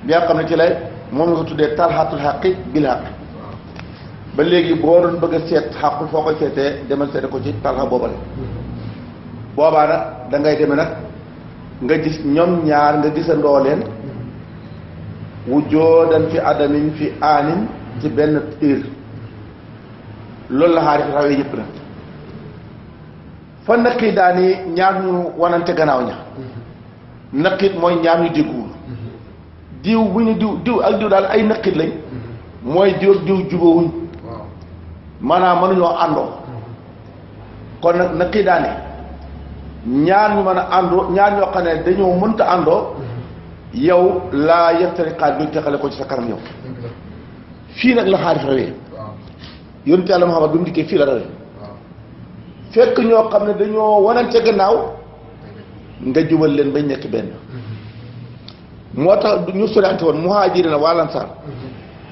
bi nga xam ne ci lay moom nga ko tuddee talxatul xaqi bil xaq ba léegi boo doon bëgg a seet xaqul foo koy seetee demal seete ko ci talxa boobale boobaa nag da ngay demee nag nga gis ñoom ñaar nga gisandoo leen wujoodan fi adamin fi aanin ci benn tiir loolu la xaarif rawee yëpp nag fa naqi daani ñaar ñu wanante gannaaw ña naqit mooy ñaar ñu dégguwul diw bu ñu diw ak diw daal ay naqit lañ mooy diw ak diw jubóowuñ maanaam mënuñoo àndoo kon nag naqi daani ñaar ñu mën a àndoo ñaar ñoo xam ne dañoo mënta àndoo yow laa yeftariqaat duñ teqale ko ci sa kanam yow fii nag la xaarif rawee yonent Yàlla Muhammad bi mu dikkee fii la rawee fekk ñoo xam ne dañoo wanante gannaaw nga jubal leen bañ nekk benn moo tax ñu sorante woon muhaajiriina waa Lansaar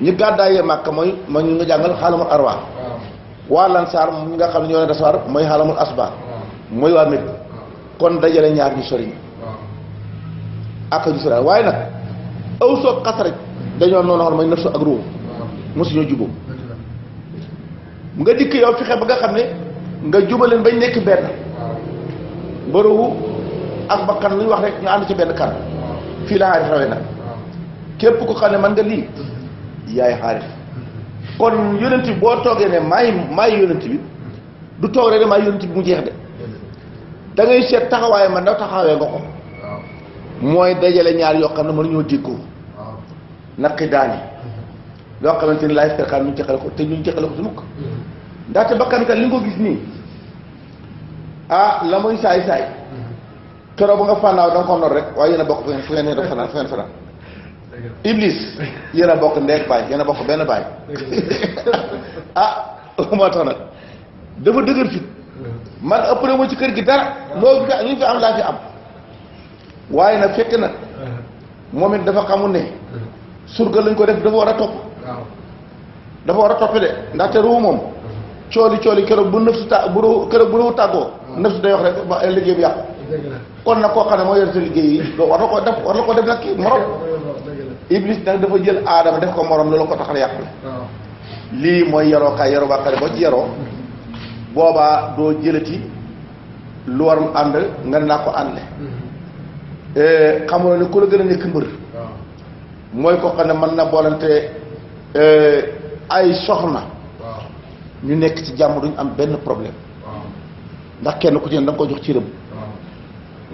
ñu gàddaayee Màkka mooy ma ñu nga jàngal xaalamul arwaa waa Lansaar ñi nga xam ne ñoo ne dasawar mooy xaalamul asbaar mooy waa Medina kon dajale ñaar ñu sori ak ñu sori waaye nag aw soog xas rek dañoo noonu xool mooy nafsu ak ruuhu mosuñoo jubóo nga dikk yow fexe ba nga xam ne nga jubaleen bañ nekk benn ba ruuhu ak bakkan lu ñu wax rek ñu ànd ci benn kan fii la xaarif rawee nag képp ko xam ne man nga lii yaay xaarif kon yonent bi boo toogee ne maay yonent bi du toog rek ne maay yonent bi mu jeex de da ngay seet taxawaaye man ndaw taxawee nga ko mooy dajale ñaar yoo xam ne mënuñoo déggoo naqi daani loo xamante ni laay ferkaan ñu jeexale ko te ñu jeexale ko su mukk ndaxte bakkan kat li nga ko gis nii la muy saay keroog ba nga fànnaaw da nga ko nor rek waaye yéen a bokk fu ngeen def fanaan iblis yéen a bokk ndeeg baay yéen a bokk benn baay moo tax nag dafa dëgër fit man ëpp na ma ci kër gi dara loolu fi ñu fi am laa fi am waaye nag fekk nag moom it dafa xamul ne surga lañ ko def dafa war a topp dafa war a topp de ndaxte ruu moom cooli keroog bu nëf su keroog bu ruu tàggoo nëf su day wax rek ba liggéey bi yàqu kon nag koo xam ne moo yor sa liggéey yi war na ko def nag kii morom iblis nag dafa jël aadama def ko morom loolu ko taxal yàqu lii mooy yarookaay yaroo bàkkale boo ci yaroo boobaa doo jëlati lu war ànd nga ne naa ko àndle xamoo ne ku la gën a nekk mbër mooy ko xam ne mën na boolante ay soxna ñu nekk ci jàmm duñ am benn problème ndax kenn ku ci ne da nga ko jox ci rëm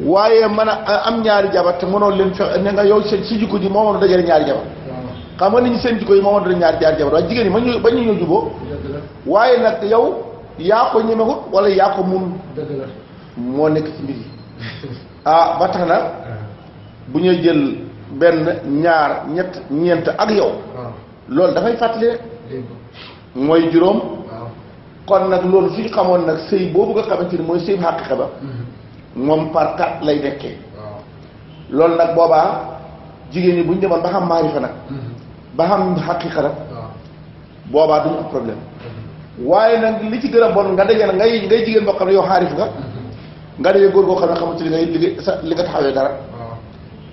waaye mën a am ñaari jabar te mënoon leen fexe ne nga yow si jikko ji moo mën a dajale ñaari jabar xam nga nit ñi seen jikko yi moo mën a dajale ñaari jabar waaye jigéen ñi ba ñu ñoo juboo waaye nag yow yaa ko ñemewut wala yaa ko mun moo nekk ci mbir yi ba tax na bu ñuy jël benn ñaar ñett ñeent ak yow loolu dafay fàttali rek mooy juróom kon nag loolu suñu xamoon nag sëy boobu nga xamante ni mooy sëy xàqiqa ba moom par 4 lay nekkee loolu nag boobaa jigéen ñi bu ñu demoon ba xam maarifa nag ba xam xàqiqa nag boobaa duñu am problème waaye nag li ci gën a bon nga daje nag ngay jigéen boo xam ne yow xaarif nga daje góor goo xam ne xamante li ngay li nga taxawee dara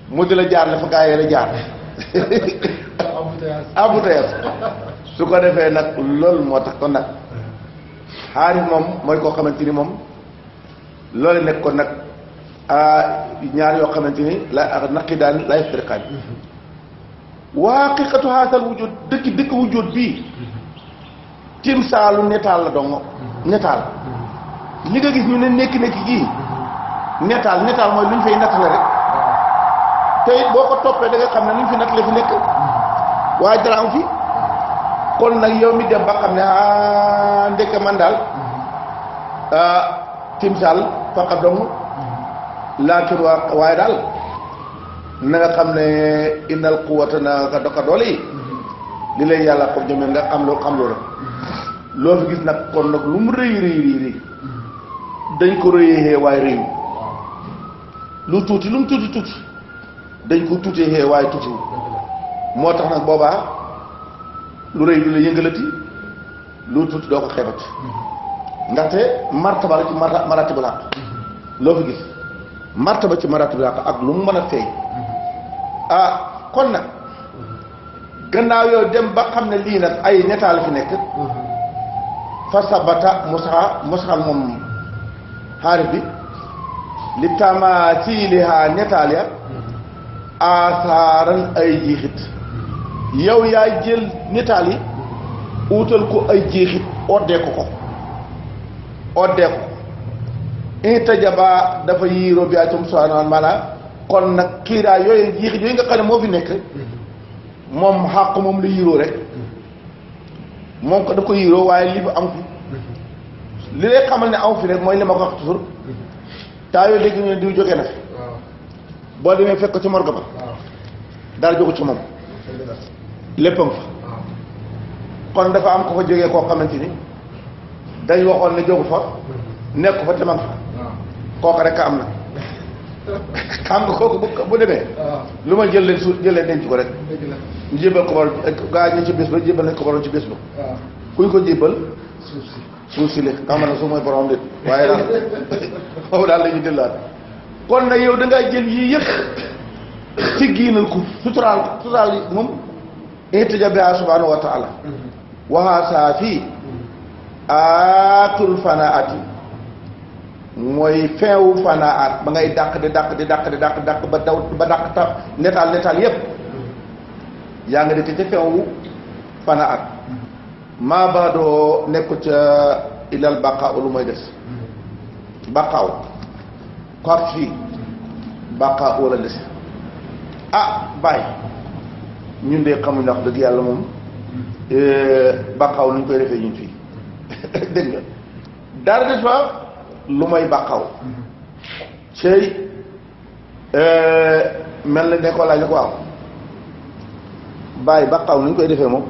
mu di la jaar dafa gaa yi la jaar embouteillage su ko defee nag loolu moo tax kon nag xaarif moom mooy koo xamante ni moom loolu nekk kon nag ñaar yoo xamante ni la naqi daan lay firiqaan waa haqiqatu haasal wujud dëkk wujud bii timsaalu netaal la dong netaal li nga gis ñu ne nekk gii netaal mooy lu ñu fay nattale rek te it boo ko toppee da nga xam ne lu ñu fi nattale fi nekk waaye dara am fi kon nag yow mi dem ba xam ne ndekk man daal timsaal faqa dong laakin waaye daal na nga xam ne innal quwwata na ka doka doole yi li lay yàlla ko jëmee nga xam loolu loo fi gis nag kon nag lu mu rëy dañ ko rëyee waaye rëyu lu tuuti lu mu tuuti tuuti dañ ko tuutee xee waaye tuutiwul moo tax nag boobaa lu rëy du la yëngalati lu tuuti doo ko xeebati ndaxte martaba la ci maratibul haq loo fi gis martaba ci maratibul haq ak lu mu mën a feeñ kon nag gannaaw yow dem ba xam ne lii nag ay netaal fi nekk fa sabata musaxal moom xaarif bi li tamaasiiliha netaal ya asaaran ay jiixit yow yaay jël netaal yi uutal ko ay jiixit oddee ko intajaba dafa yiiroo bi atum subhaanahu maanaam kon nag kiiraay yooyu jiixit yooyu nga xam ne moo fi nekk moom xàq moom la yiiroo rek moom ko daf ko yiiroo waaye li fi am fi li lay xamal ne am fi rek mooy li ma ko wax toujours taa yooyu dégg ñu ne diw jógee na fi boo demee fekk ko ci morgue ba dara jógu ci moom léppam fa kon dafa am ko fa jógee koo xamante ni dañ waxoon ne jógu fa nekk fa te man fa kooku rek am na xam nga kooku bu demee lu ma jël leen denc ko rek ñu jébal ko borom gaa ñi ci bés ba jébal nañ ko borom ci bés ba kuñ ko jébal suuf si la xam na suuf mooy borom nit waaye daal foofu daal la ñu dëllaat kon nag yow da ngaa jël yii yëpp ci giinal ko suturaal yi moom ihtaja biha subhanahu wa taala waxaa fii aatul fanaati mooy feewu fanaat ba ngay dàq ba daw ba dàq ta netaal yépp yaa nga dëkk ca feewu fanaat maa ba doo nekku ca ilal baqaaw lu mooy des baqaaw ko fii baqaaw wala des bàyyi ñun de xamuñ wax dëgg yàlla moom baqaaw nuñ koy defee ñun fii dégg nga dara des fa lu may baqaaw cey mel na ne ko laaj ko waaw bàyyi baqaaw nuñ koy defee moom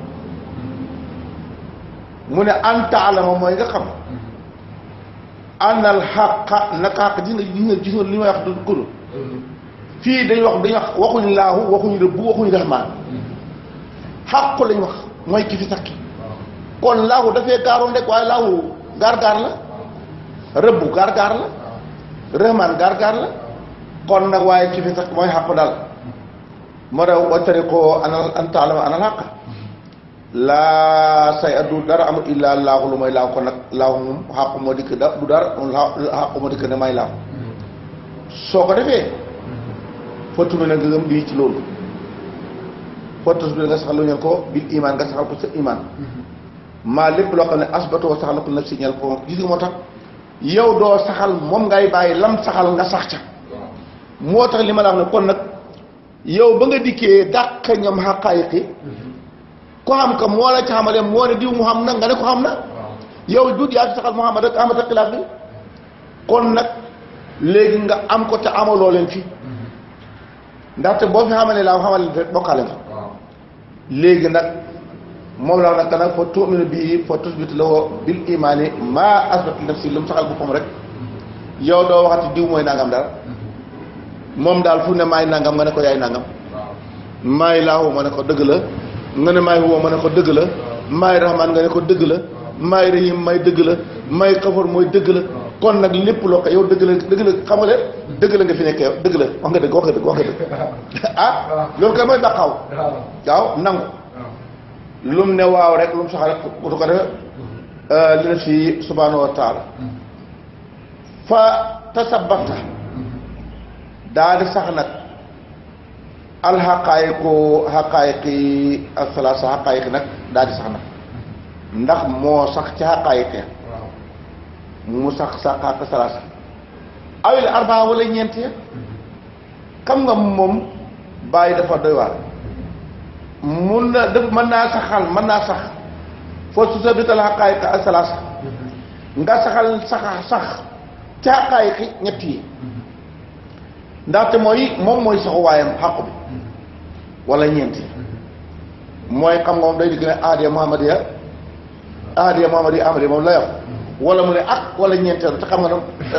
mu ne an taalama mooy nga xam anal xaqa naka xaq gis nga li may wax du kudu fii dañuy wax waxuñu laahu waxuñu rëbbu waxuñu rahmaan xaqu lañ wax mooy ki fi sakki kon laahu dafee gaaroon rek waaye laahu gaar-gaar la rëbbu gaar-gaar la rahmaan gaar-gaar la kon nag waaye ki fi sakk mooy xaqu daal moo tax wa tariqoo an taalama anal xaq laa say addu dara amul illaa laahu lu mooy laahu kon nag laahu moom xaqu moo dikk du dara xaqu moo dikk ne may laahu soo ko defee fottu bi nag nga gëm bii ci loolu fottu bi nga saxal lu ñeen ko bil iman nga saxal ko sa iman maa lépp loo xam ne asbatoo saxal ko nag si ñel ko gis nga moo tax yow doo saxal moom ngay bàyyi lam saxal nga sax ca moo tax li ma la wax ne kon nag yow ba nga dikkee dàq ñoom xaqaayiqi ko xam ka moo la ci xamale moo ne diw mu xam na nga ne ko xam na yow dut yaa ci saxal Muhammad rek amata xilaaf bi kon nag léegi nga am ko te amaloo leen fi ndaxte boo fi xamale laa xamal leen rek bokkaale nga léegi nag moom la nag nag fa tu'minu bii fa tusbit lahu bil imaani maa asbat nafsi lu mu saxal boppam rek yow doo waxati diw mooy nangam dara moom daal fu ne maay nangam nga ne ko yaay nangam maay laahu ma ne ko dëgg la nga ne maay huwa ma ne ko dëgg la maay rahmaan nga ne ko dëgg la maay rahim may dëgg la maay xafar mooy dëgg la kon nag lépp loo ko yow dëgg la xam nga leen dëgg la nga fi nekkee dëgg la wax nga dëgg loolu kay mooy baqaaw waaw nangu lu mu ne waaw rek lu mu saxal rek utu ko defe li na fii subhanahu wa taala fa tasabata daa di sax nag xaqaayiqi asalaasa xaqaayiqi nag daa di sax nag ndax moo sax ci xaqaayiqi mu sax xaq salaasa awil arbaa wala ñeent ya xam nga moom bàyyi dafa doy waar mun na def mën naa sax foo su sabital xaqaayiqi asalaasa nga sax ci xaqaayiqi ñett yi ndaxte moom mooy saxu waayam xaqu bi wala ñeenti mooy xam nga moom day digg ne ahadiya muhammadiya amadiya moom la yor wala mu ne ak wala ñeenteel te xam nga ne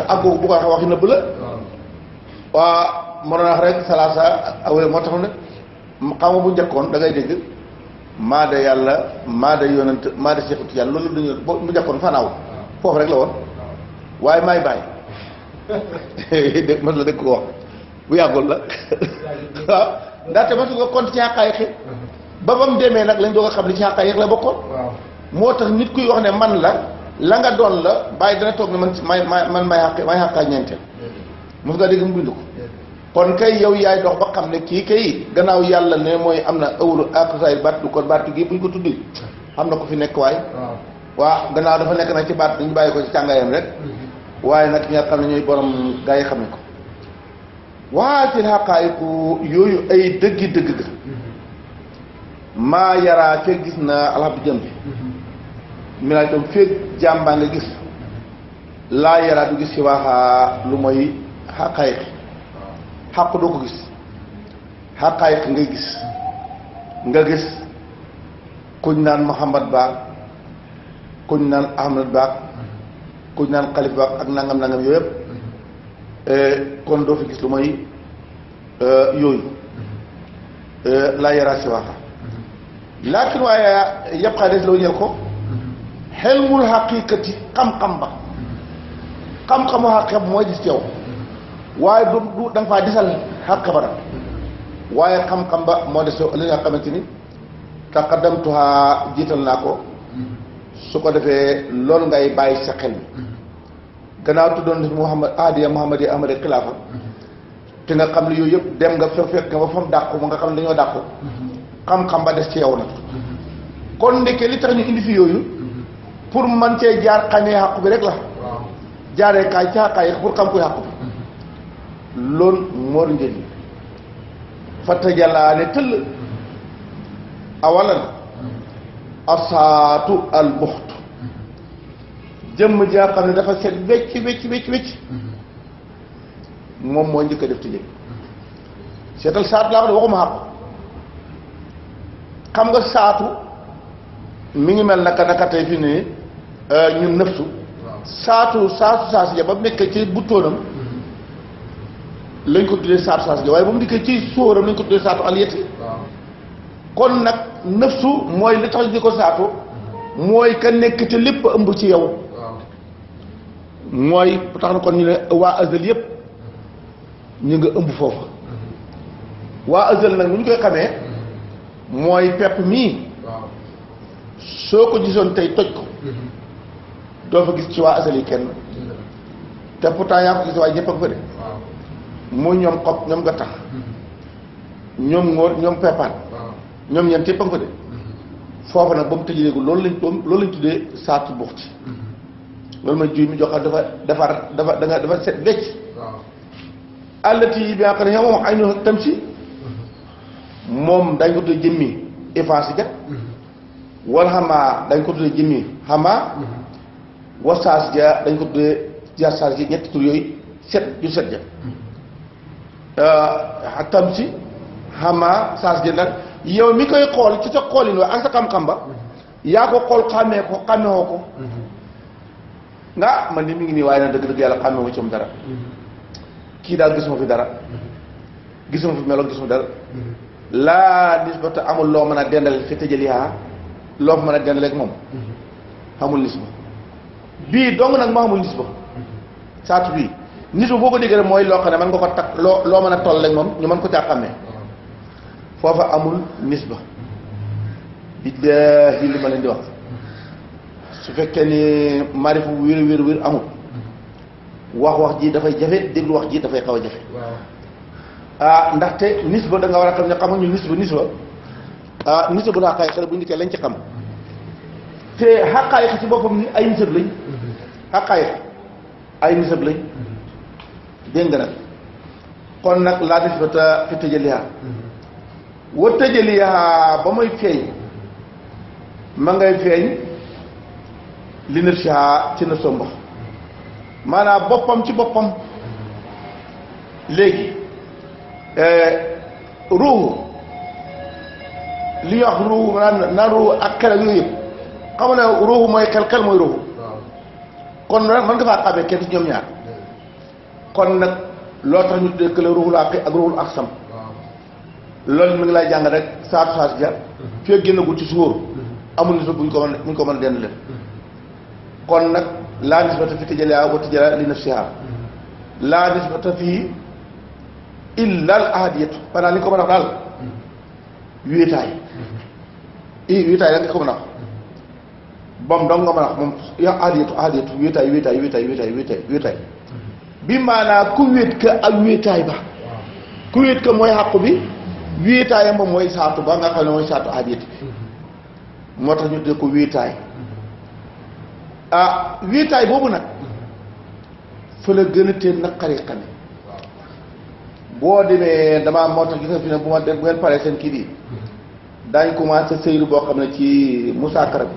ak boobu bu ko waxee waxi nëbb la waa mënoon wax rek salaasa awee moo tax ne xam nga bu njëkkoon da ngay dégg maa de yàlla maa de yonent maa de Seexu Tijaan loolu dañu bu njëkkoon fanaaw foofu rek la woon waaye maay bàyyi dégg mas la dégg ko wax bu yàggul la waaw ndaxte mas nga compte ci xaqaayiq ba mu demee nag lañ doog a xam ne ci xaqaayiq la bokkoon moo tax nit kuy wax ne man la nga doon la bàyyi dana toog ne man may xaqaa ñeenteel mos nga dégg mu bind ko kon kay yow yaay dox ba xam ne kii kay gannaaw yàlla ne mooy am na awru aksaay baat du kon baat gi buñ ko tuddi xam na ko fi nekk waay waaw gannaaw dafa nekk nag ci baat dañu bàyyi ko ci càngaayam rek waaye nag ñi nga xam ne ñooy borom gaa yi xam ne ko waa ci xaqaayiku yooyu ay dëggi dëgg ga maa yaraa fekk gis na alhamdu jëm bi mi naa tam fekk jàmbaa nga gis laa yaraa du gis ci waxaa lu mooy xaqaayiq xaq doo ko gis xaqaayiq nga gis kuñ naan Muhammad Ba kuñ naan Ahmad Ba kuñ naan Xalif Ba ak nangam nangam yooyu yëpp kon doo fi gis lu mooy yooyu laa yaraa si waxa laakin waaye yëpp xaa des loo ñel ko xelmul xaqiqati xam-xam ba xam-xamu xaqiqa mooy gis yow waaye du da nga faa desal xaqiqa ba waaye xam-xam ba moo des li nga xamante ni taqaddamtuha jiital naa ko su ko defee loolu ngay bàyyi sa xel mi gannaaw tuddoon na Muhammad ahdiya Muhammad yi Ahmad xilaafa te nga xam ne yooyu yëpp dem nga fekk nga ba fa mu dàqu ba nga xam ne dañoo dàqu xam-xam ba des ci yow nag kon ndeke li tax ñu indi fi yooyu pour man cee jaar xamee xàqu bi rek la jaaree kaay ci xàqaay pour xam koy xàqu bi loolu moo njëriñ fatta jàllaa ne tëll awalan asaatu al buxtu jëmm jaa xam ne dafa set wecc moom moo njëkk a def tëjee seetal saatu laa ko de waxuma xàqu xam nga saatu mi ngi mel naka tey fi ne ñun nëfsu saatu saasi ja ba mu nekkee ci buttóonam lañ ko tuddee saatu ja waaye ba mu nekkee ci sóoram lañ ko tuddee saatu aliyeti kon nag nëfsu mooy li tax di ko saatu mooy ka nekk te lépp ëmb ci yow mooy tax na kon ñu ne waa azal yépp ñu nga ëmb foofu waa azal nag bu ñu koy xamee mooy pepp mii soo ko gisoon tey toj ko doo fa gis ci waa azal yi kenn te pourtant yaa ko gis waaye ñëpp a ko fa de muy ñoom xob ñoom nga tax ñoom ngóor ñoom peppaat ñoom ñeent yëpp a ko fa de foofu nag ba mu tëjee loolu lañ tuddee saatu buux ci loolu mooy jiw mi jox dafa set wecc àllati yi bi nga xam ne moom ay no tam si moom dañ ko tuddee jëmmi efface ja wala xamaa dañ ko tuddee jëmmi xamaa wasaas ja dañ ko tuddee jasaas ji ñetti tur yooyu set ju set ja tam si xamaa saas ja nag yow mi koy xool ci sa xoolin wa ak sa xam-xam ba yaa ko xool xàmmewoo ko nga man ni mi ngi nii waaye nag dëgg-dëgg yàlla xàmmewuma ci moom dara kii daal gisuma fi dara gisuma fi melo gisuma dara laa nisbata amul loo mën a dendal fi tëjaliyaa loo fa mën a dendal ak moom xamul nisba bii dong nag moo xamul nisba saatu bii nisba boo ko déggee rek mooy loo xam ne mën nga ko takk loo mën a toll ak moom ñu mën ko caa xàmmee foofa amul nisba billaahi li ma leen di wax su fekkee ni marifu wér amul wax ji dafay jafe déglu wax ji dafay xaw a jafe ndaxte nisba da nga war a xam ne xamuñu nisba nisba bu xaqaayiq xale bu ndikkee lañ ci xam te xaqaayiq ci boppam ni ay nisab lañ xaqaayiq ay nisab lañ dégg nga nag kon nag laa nisbata fi tëjaliha wa tëjaliha ba muy feeñ ma ngay feeñ li na siha ci na somba maanaam boppam ci boppam léegi ruuxu li ñuy wax ruuxu naan ruuxu ak xel ak yooyu yëpp xam nga ne ruuxu mooy xel mooy ruuxu kon nag mën nga faa xamee kenn ci ñoom ñaar kon nag loo tax ñu tuddee kële ruuxul àqi ak ruuxul aqsam loolu mi ngi lay jàng rek saatu ja fee génnagul ci suur amul nisba buñ ko mën a denn leen kon nag laa nisbata fi tajaliha wa tajaliha li nafsiha laa nisbata fii illa al ahadiyatu maanaam li nga ko mën a wax daal wéetaay wéetaay da nga ko mën a wax bom dong nga mën a wax moom yaa ahadiyatu wéetaay bi maanaam ku wéet ka ak wéetaay ba ku wéet ka mooy xàqu bi wéetaayam ba mooy saatu ba nga xam ne mooy saatu ahadiyatu bi moo tax ñu dee ko wéetaay wéetaay boobu nag fa la gën a tee naqari xame boo demee damaa moo tax gis nga fi ne bu ngeen paree seen kii bi daañ commencé sëyru boo xam ne ci musaakara bi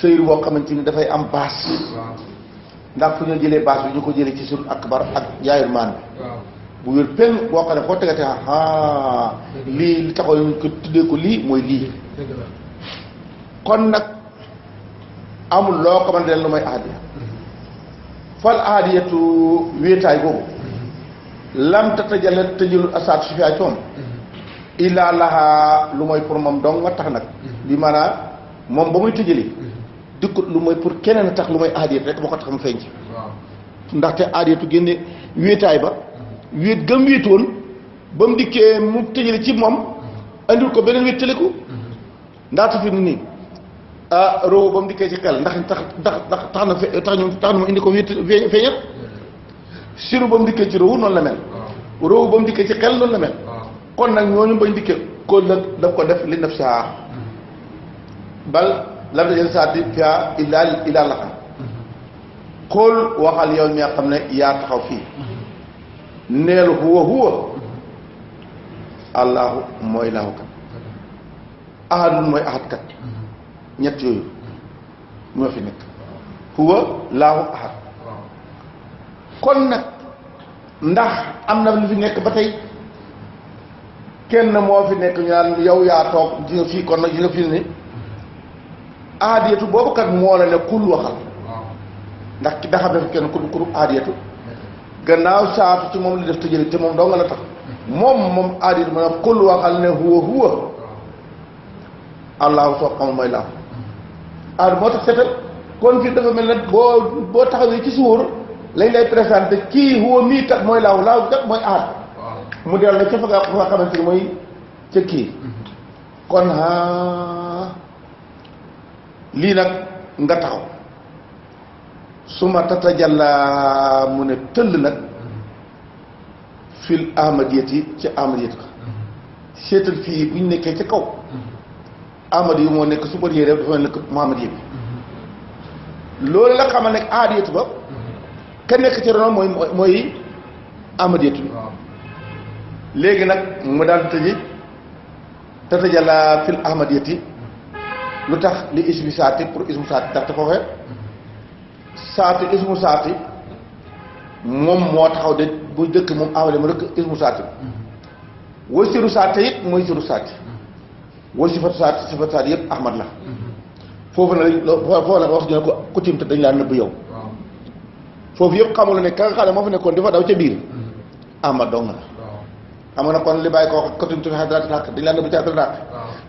sëyru boo xamante ni dafay am baas ndax fu ñu jëlee baas bi ñu ko jëlee ci sur akbar ak yaayul maan bi bu wér pen boo xam ne foo tegate lii li taxaw ñu ko tuddee ko lii mooy lii kon nag amul loo xamante ne lu may ahadiya fal ahadiyatu wéetaay boobu lam tatajalla tëjëlul asaat su fiyaa coom illaa lahaa lu mooy pour moom dong nga tax nag bi maanaam moom ba muy tëjëli dikkut lu mooy pour keneen tax lu mooy ahadiyatu rek moo ko tax mu feeñ ci ndaxte ahadiyatu génne wéetaay ba wéet gëm wéetoon ba mu dikkee mu tëjëli ci moom andil ko beneen wéetaliku ndaxte fi nii rowu ba mu dikkee ci xel ndax tax na mu indi ko feeñat siru ba mu dikkee ci rowu noonu la mel rowu ba mu dikkee ci xel noonu la mel kon nag ñooñu bañ dikkee ko la daf ko def li nafsiha bal lam tajal saati fiha illa laxam xool waxal yow mi nga xam ne yaa taxaw fii neel huwa allahu mooy laahu kat ahadun mooy ahad kat ñett yooyu ñoo fi nekk huwa laahu ahad kon nag ndax am na lu fi nekk ba tey kenn moo fi nekk ñu naan yow yaa toog ji nga fii kon nag ji nga fii ne ahadiyatu boobu kat moo la ne kul waxal ndax ki daxam dafa kenn ku ahadiyatu gannaaw saatu ci moom li def tëjëli te moom doo nga la tax moom ahadiyatu ma ne kul waxal ne huwa allahu soo xamul mooy laahu ahad moo tax seetal kon fii dafa mel ne boo taxawee ci suur lañ lay présenté kii huwa mii kat mooy laahu kat mooy ahad mu dellu ca fa nga xamante ni mooy ca kii kon lii nag nga taxaw su ma tatajalla mu ne tëll nag fil ahmadiyati ci ahmadiyati ko seetal fii bu ñu nekkee ca kaw ahmadi yi moo nekk supérieur dafa mel ne muhammad yi bi loolu la xamal nekk ahadiyatu ba ka nekk ci rono mooy ahmadiyatu bi léegi nag mu daal tëji tatajalla fil ahmadiyati lu tax li ismi saati pour ismu saati ndaxte foofee saati ismu saati moom moo taxaw de bu dëkk moom ahmadi mu dëkk ismu saati way siru saati it mooy siru saati way sifatu saati yëpp ahmad la foofu nag wax ñu ne ko ku tim te dañ laa nëbb yow foofu yëpp xamul ne ka nga xam ne moo fa nekkoon dafa daw ca biir ahmad dong la xam nga ne kon li bàyyi ko wax kotim te xadraat làkk dañ laa nëbb ca xadraat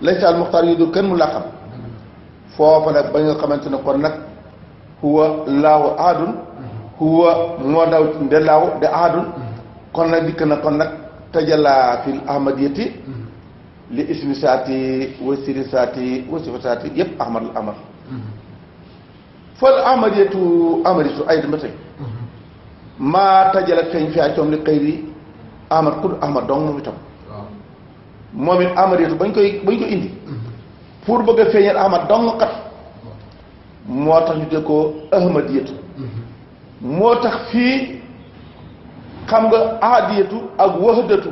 lay saal muxtaar yu du kenn mu laa xam foofa nag ba nga xamante ne kon nag huwa laahu ahadun huwa moo daw de laahu de ahadun kon nag dikk na kon nag tajalla fil ahmadiyati li ismi saati wa siri saati wa sifa saati yëpp ahmad la ahmad fal ahmadiyatu ay dama tey maa tajalla feeñ fi ay coom li xëyri ahmad kud ahmad dong moom itam moom it ahmadiyatu bañ ko indi pour bëgg a feeñal ahmad dong kat moo tax ñu dégg ko ahmadiyatu moo tax fii xam nga ahadiyatu ak wahdatu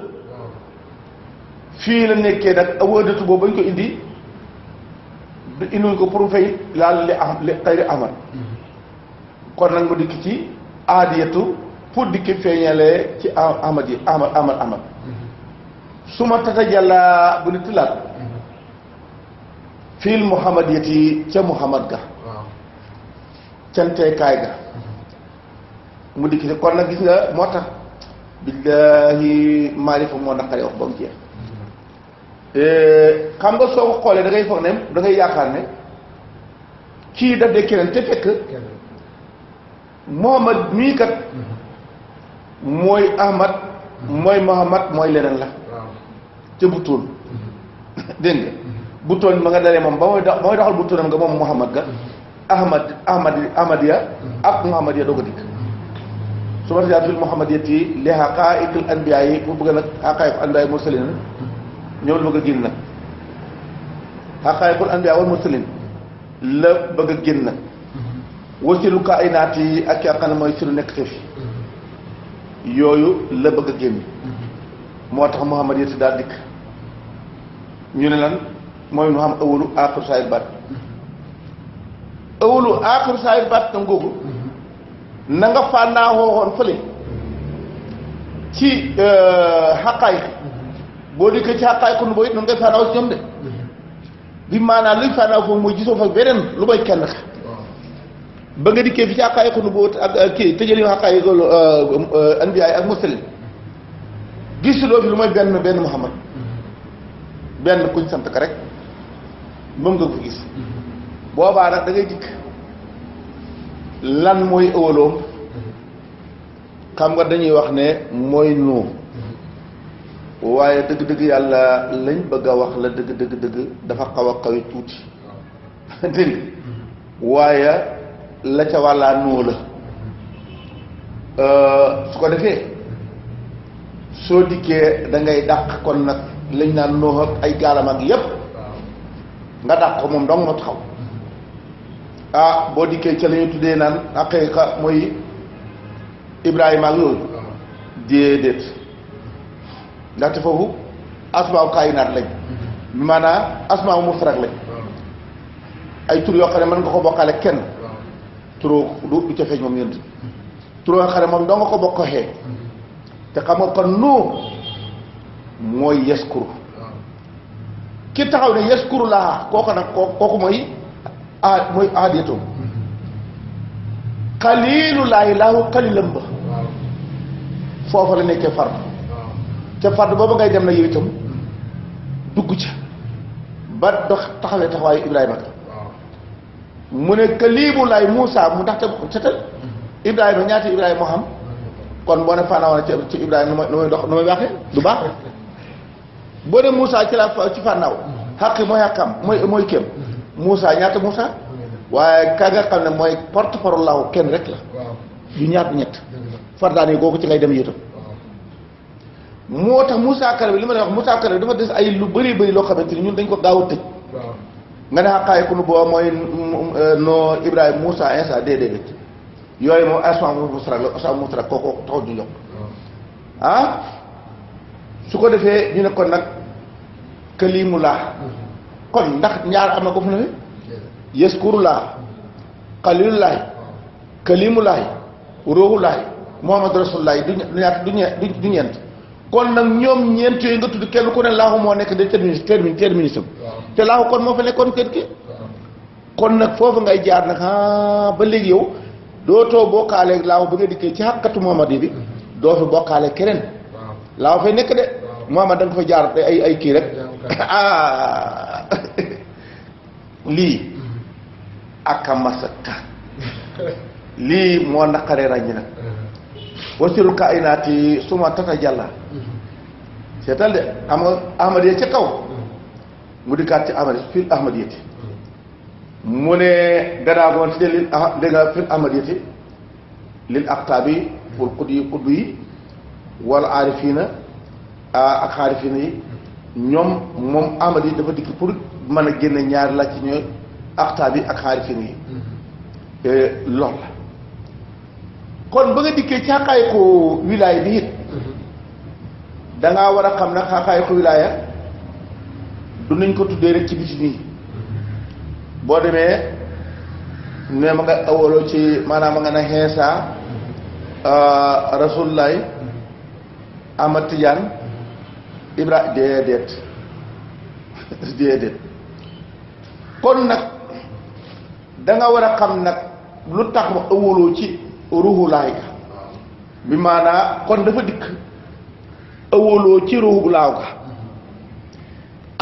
fii la nekkee nag wahdatu boobu bañ ko indi indiwuñ ko pour fay laal li xayri ahmad kon nag mu dikk ci ahadiyatu pour dikki feeñalee ci ahmad yi ahmad su ma tata jàlla bu ni tilaat fiil muhammadiyati ca muhammad ga canteekaay ga mu dikk ci kon nag gis nga moo tax billaahi maarifa moo naqaree wax ba mu jeex xam nga soo ko xoolee da ngay foog ne da ngay yaakaar ne kii daf de keneen te fekk Muhammad mii kat mooy Ahmad mooy Muhammad mooy leneen la ca butoon dégg nga butoon ma nga dalee moom ba mooy doxal butoonam nga moom Muhammad ga Ahmadiya ak Muhammadiya doog a dikk su ma tajaat fil Muhammadiyati li haqaa'iqil anbiyaa yi bu bëgg nag haqaa'iqul anbiyaa yi mursalin ñëw la bëgg a génn nag haqaa'iqul anbiyaa wal mursalin la bëgg a génn nag wasilu kaaynaat yi ak yaa xam ne mooy siru nekk te fi yooyu la bëgg a génn moo tax Muhammadiyati daal dikk ñu ne lan mooy nu xam awalu aaxiru saayir baat awalu aaxiru saayir baat na ngoogu na nga fànnaa xooxoon fële ci xaqaay boo dikkee ci xaqaay ko nu booy noonu ngay fànnaaw si ñoom de bi maanaam luy fànnaaw foofu mooy gisoo fa beneen lu may kenn ka ba nga dikkee fi ci xaqaay ko nu boo ak kii tëjali xaqaay anbiyaay ak mursalin gisuloo fi lu may benn Muhammad benn kuñ sant ka rek moom nga ko gis boobaa nag da ngay dikk lan mooy ëwaloom xam nga dañuy wax ne mooy nuu waaye dëgg-dëgg yàlla lañ bëgg a wax la dëgg dafa xaw a xawi tuuti dégg waaye la ca wàllaa nuu la su ko defee soo dikkee da ngay dàq kon nag lañ naan noo ak ay gaalam ak yépp nga dàq ko moom dong ma taxaw boo dikkee ca la ñu tuddee naan aqiqa mooy Ibrahima ak yooyu déedéet ndaxte foofu asmaaw kaayinaat lañ maanaam asmaaw mufrad lañ ay tur yoo xam ne mën nga ko bokkaale kenn turoo du ca feeñ moom yënt tur yoo xam ne moom doo nga ko bokkoxee te xam nga kon noo mooy yaskuru ki taxaw ne yaskuru laa kooku nag kooku mooy mooy aadiyatoom xaliilu laahi laahu xalilam ba foofa la nekkee fard ca fard booba ngay dem na yow itam dugg ca ba dox taxawee taxawaayu Ibrahima ka mu ne kaliimu laay Muusa mu ndaxte setal Ibrahima ñaati Ibrahima moo xam kon boo ne fànnaawoon ci Ibrahima nu may dox nu may waxee du baax boo ne Muusa ci la ci fànnaaw xaqi mooy xaqam mooy kéem Muusa ñaata Muusa waaye ka nga xam ne mooy porte-parole laahu kenn rek la du ñaar du ñett fardaan yi googu ci ngay dem yéetam moo tax Muusa Kare bi li ma lay wax Muusa Kare bi dafa des ay lu bëri loo xamante ni ñun dañ ko gaaw a tëj nga ne xaqaay ku nu boo mooy no Ibrahima Muusa Insa déedéet yooyu moom asmaa musra la asmaa musra kooku taxaw du yokk su ko defee ñu ne kon nag kalimullah kon ndax ñaar am na ko fu ne yaskurullah xalilullahi kalimullahi ruuhullahi muhammadu rasulullahi du ñeent kon nag ñoom ñeent yooyu nga tudd kenn ku ne laahu moo nekk de terminus te laahu kon moo fa nekkoon kër gi kon nag foofu ngay jaar nag ba léegi yow dootoo bokkaale laahu ba nga dikkee ci xàqatu muhammad yi bi doo fi bokkaale keneen laahu fay nekk de muhammad da nga fa jaar ay kii rek lii aka masaka lii moo naqaree ràññi nag wasirul kainaati suma tata jàlla seetal de xam nga ahmadiya ca kaw mu dikkaat ci ahmadiya fil ahmadiyati mu ne ganaagoon si lil dégg nga fil ahmadiyati lil aqtaabi pour xutb yi wala aarifina ak xaarifina yi ñoom moom ahmad yi dafa dikk pour mën a génne ñaari laaj ci ñooy aqtaab yi ak xaarifina yi loolu la kon ba nga dikkee ci xaqaay ko wilaaya bi it dangaa war a xam nag xaqaay ko wilaaya du nañ ko tuddee rek ci biti nii boo demee ne ma nga awaloo ci maanaam ma nga ne xeesa rasulullahi Ahmad Tidiane Ibra déedéet kon nag danga war a xam nag lu tax ma awaloo ci ruuxu laay bi maanaa kon dafa dikk awaloo ci ruuxu laaw ga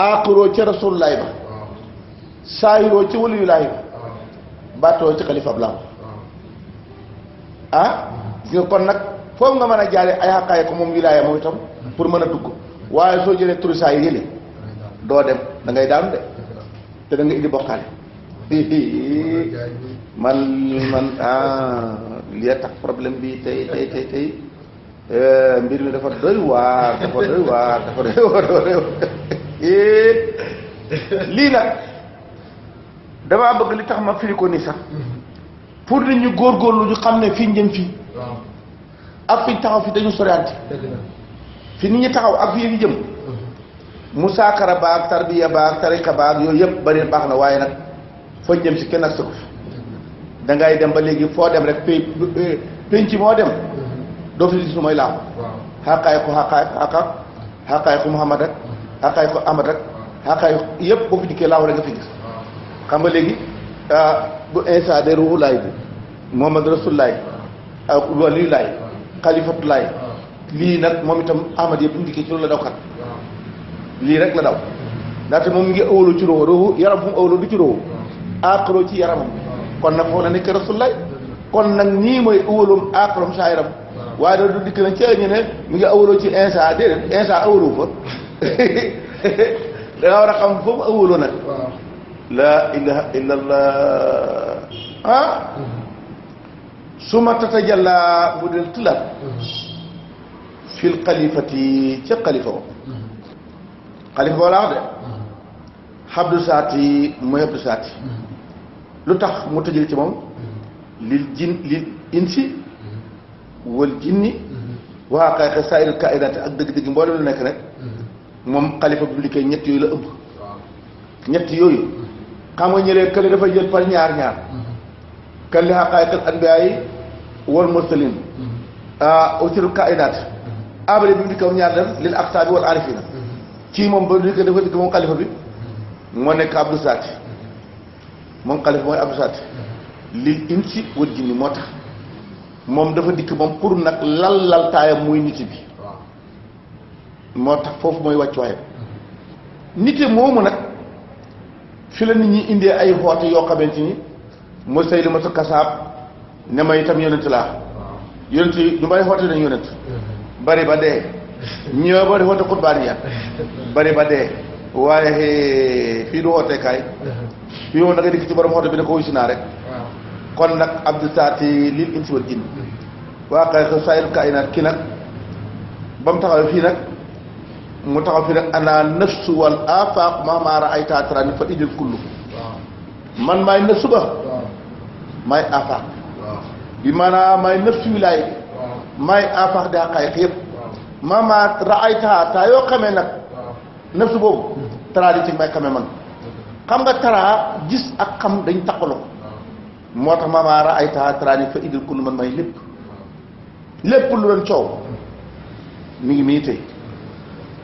aaxiroo ci rasulullaay ba saayiroo ci waliyulaay ba baatoo ci xalifa ab laaw gis nga kon nag foofu nga mën a jaare ay xaqaay ko moom wilaaya moom itam pour mën a dugg waaye soo jëlee turi saa yi yële doo dem da ngay daanu de te da nga indi bokkaale man li tax problème bi tey mbir mi dafa doy waar lii nag damaa bëgg li tax ma firi ko nii sax pour nit ñu góorgóorlu ñu xam ne fii ñu jëm fii ak fi ñu taxaw fi dañu soriante fi nit ñi taxaw ak fii ñu jëm musaakara baag tarbiya baag tarika baag yooyu yëpp bari baax na waaye nag foo jëm si kenn ak sa ko fi da ngay dem ba léegi foo dem rek penc moo dem doo fi gis lu mooy laaw xaqaay ko Muhammad rek xaqaay ko Ahmad rek xaqaay yëpp boo fi dikkee laaw rek nga fi gis xam nga léegi bu Isa de ruuxu laay bi Muhammad Rasulullaay ak waliyu laay xalifatu laay lii nag moom itam Ahmad yëpp bu dikkee ci loolu la daw kat lii rek la daw ndaxte moom ngi ëwaloo ci ruuxu yaram fu mu ëwaloo du ci ruuxu aaxiroo ci yaramam kon nag foofu la nekk Rasulullaay kon nag nii mooy ëwaloom aaxiram saa yaram waaye da du dikk na ci ñu ne mu ngi ëwaloo ci Isa déedéet Isa ëwaloo fa da nga war a xam foofu ëwaloo nag laa ilaha illa allah suma tatajalla bu del tulaat fil xalifati ca xalifa ba xalifa ba laa wax de xabdu saati mooy xabdu saati lu tax mu tëjal ci moom lil insi wal jinni waa xayxa saayir kainaati ak dëgg-dëgg mboolem lu nekk rek moom xalifa bu liggéey ñett yooyu la ëmb ñett yooyu xam nga ñëlee kële dafa jël par ñaar kële xaqaayiqal anbiyaa yi wal mursalin usiru kainaat abale bi mu dikkaw ñaar def lil aqtaabi wal arifina ci moom ba dikk dafa dikk moom xalifa bi moo nekk abdou saati moom xalifa mooy abdou saati lil insi wal jinni moo tax moom dafa dikk moom pour nag lal taayam muy nit bi moo tax foofu mooy wàccuwaayam nite moomu nag fi la nit ñi indee ay xoote yoo xamante ni mooy say li ma sa kasaab ne ma itam yonent laa yonent yi ñu bari xoote nañ yonent bari ba dee ñoo bari xoote xutbaaniya bari ba dee waaye fii du xooteekaay fii moom da ngay dikk ci borom xoote bi ne ko wuy si naa rek kon nag abdou saati lil insi wal jinn waa kay saayil kainaat kii nag ba mu taxaw fii nag mu taxaw fii nag ana nafsu wal afaq mahmaara ay taatarani fa idil kullu man maay nafsu ba maay afaq bi maanaam maay nafsu wilaay maay afaq di xaqaayiq yëpp mama raay taa yoo xamee nag nafsu boobu taraa di ci may xamee man xam nga taraa gis ak xam dañ taqaloo moo tax mama raay taa ni fa idil kullu man may lépp lu doon coow mi ngi mii tey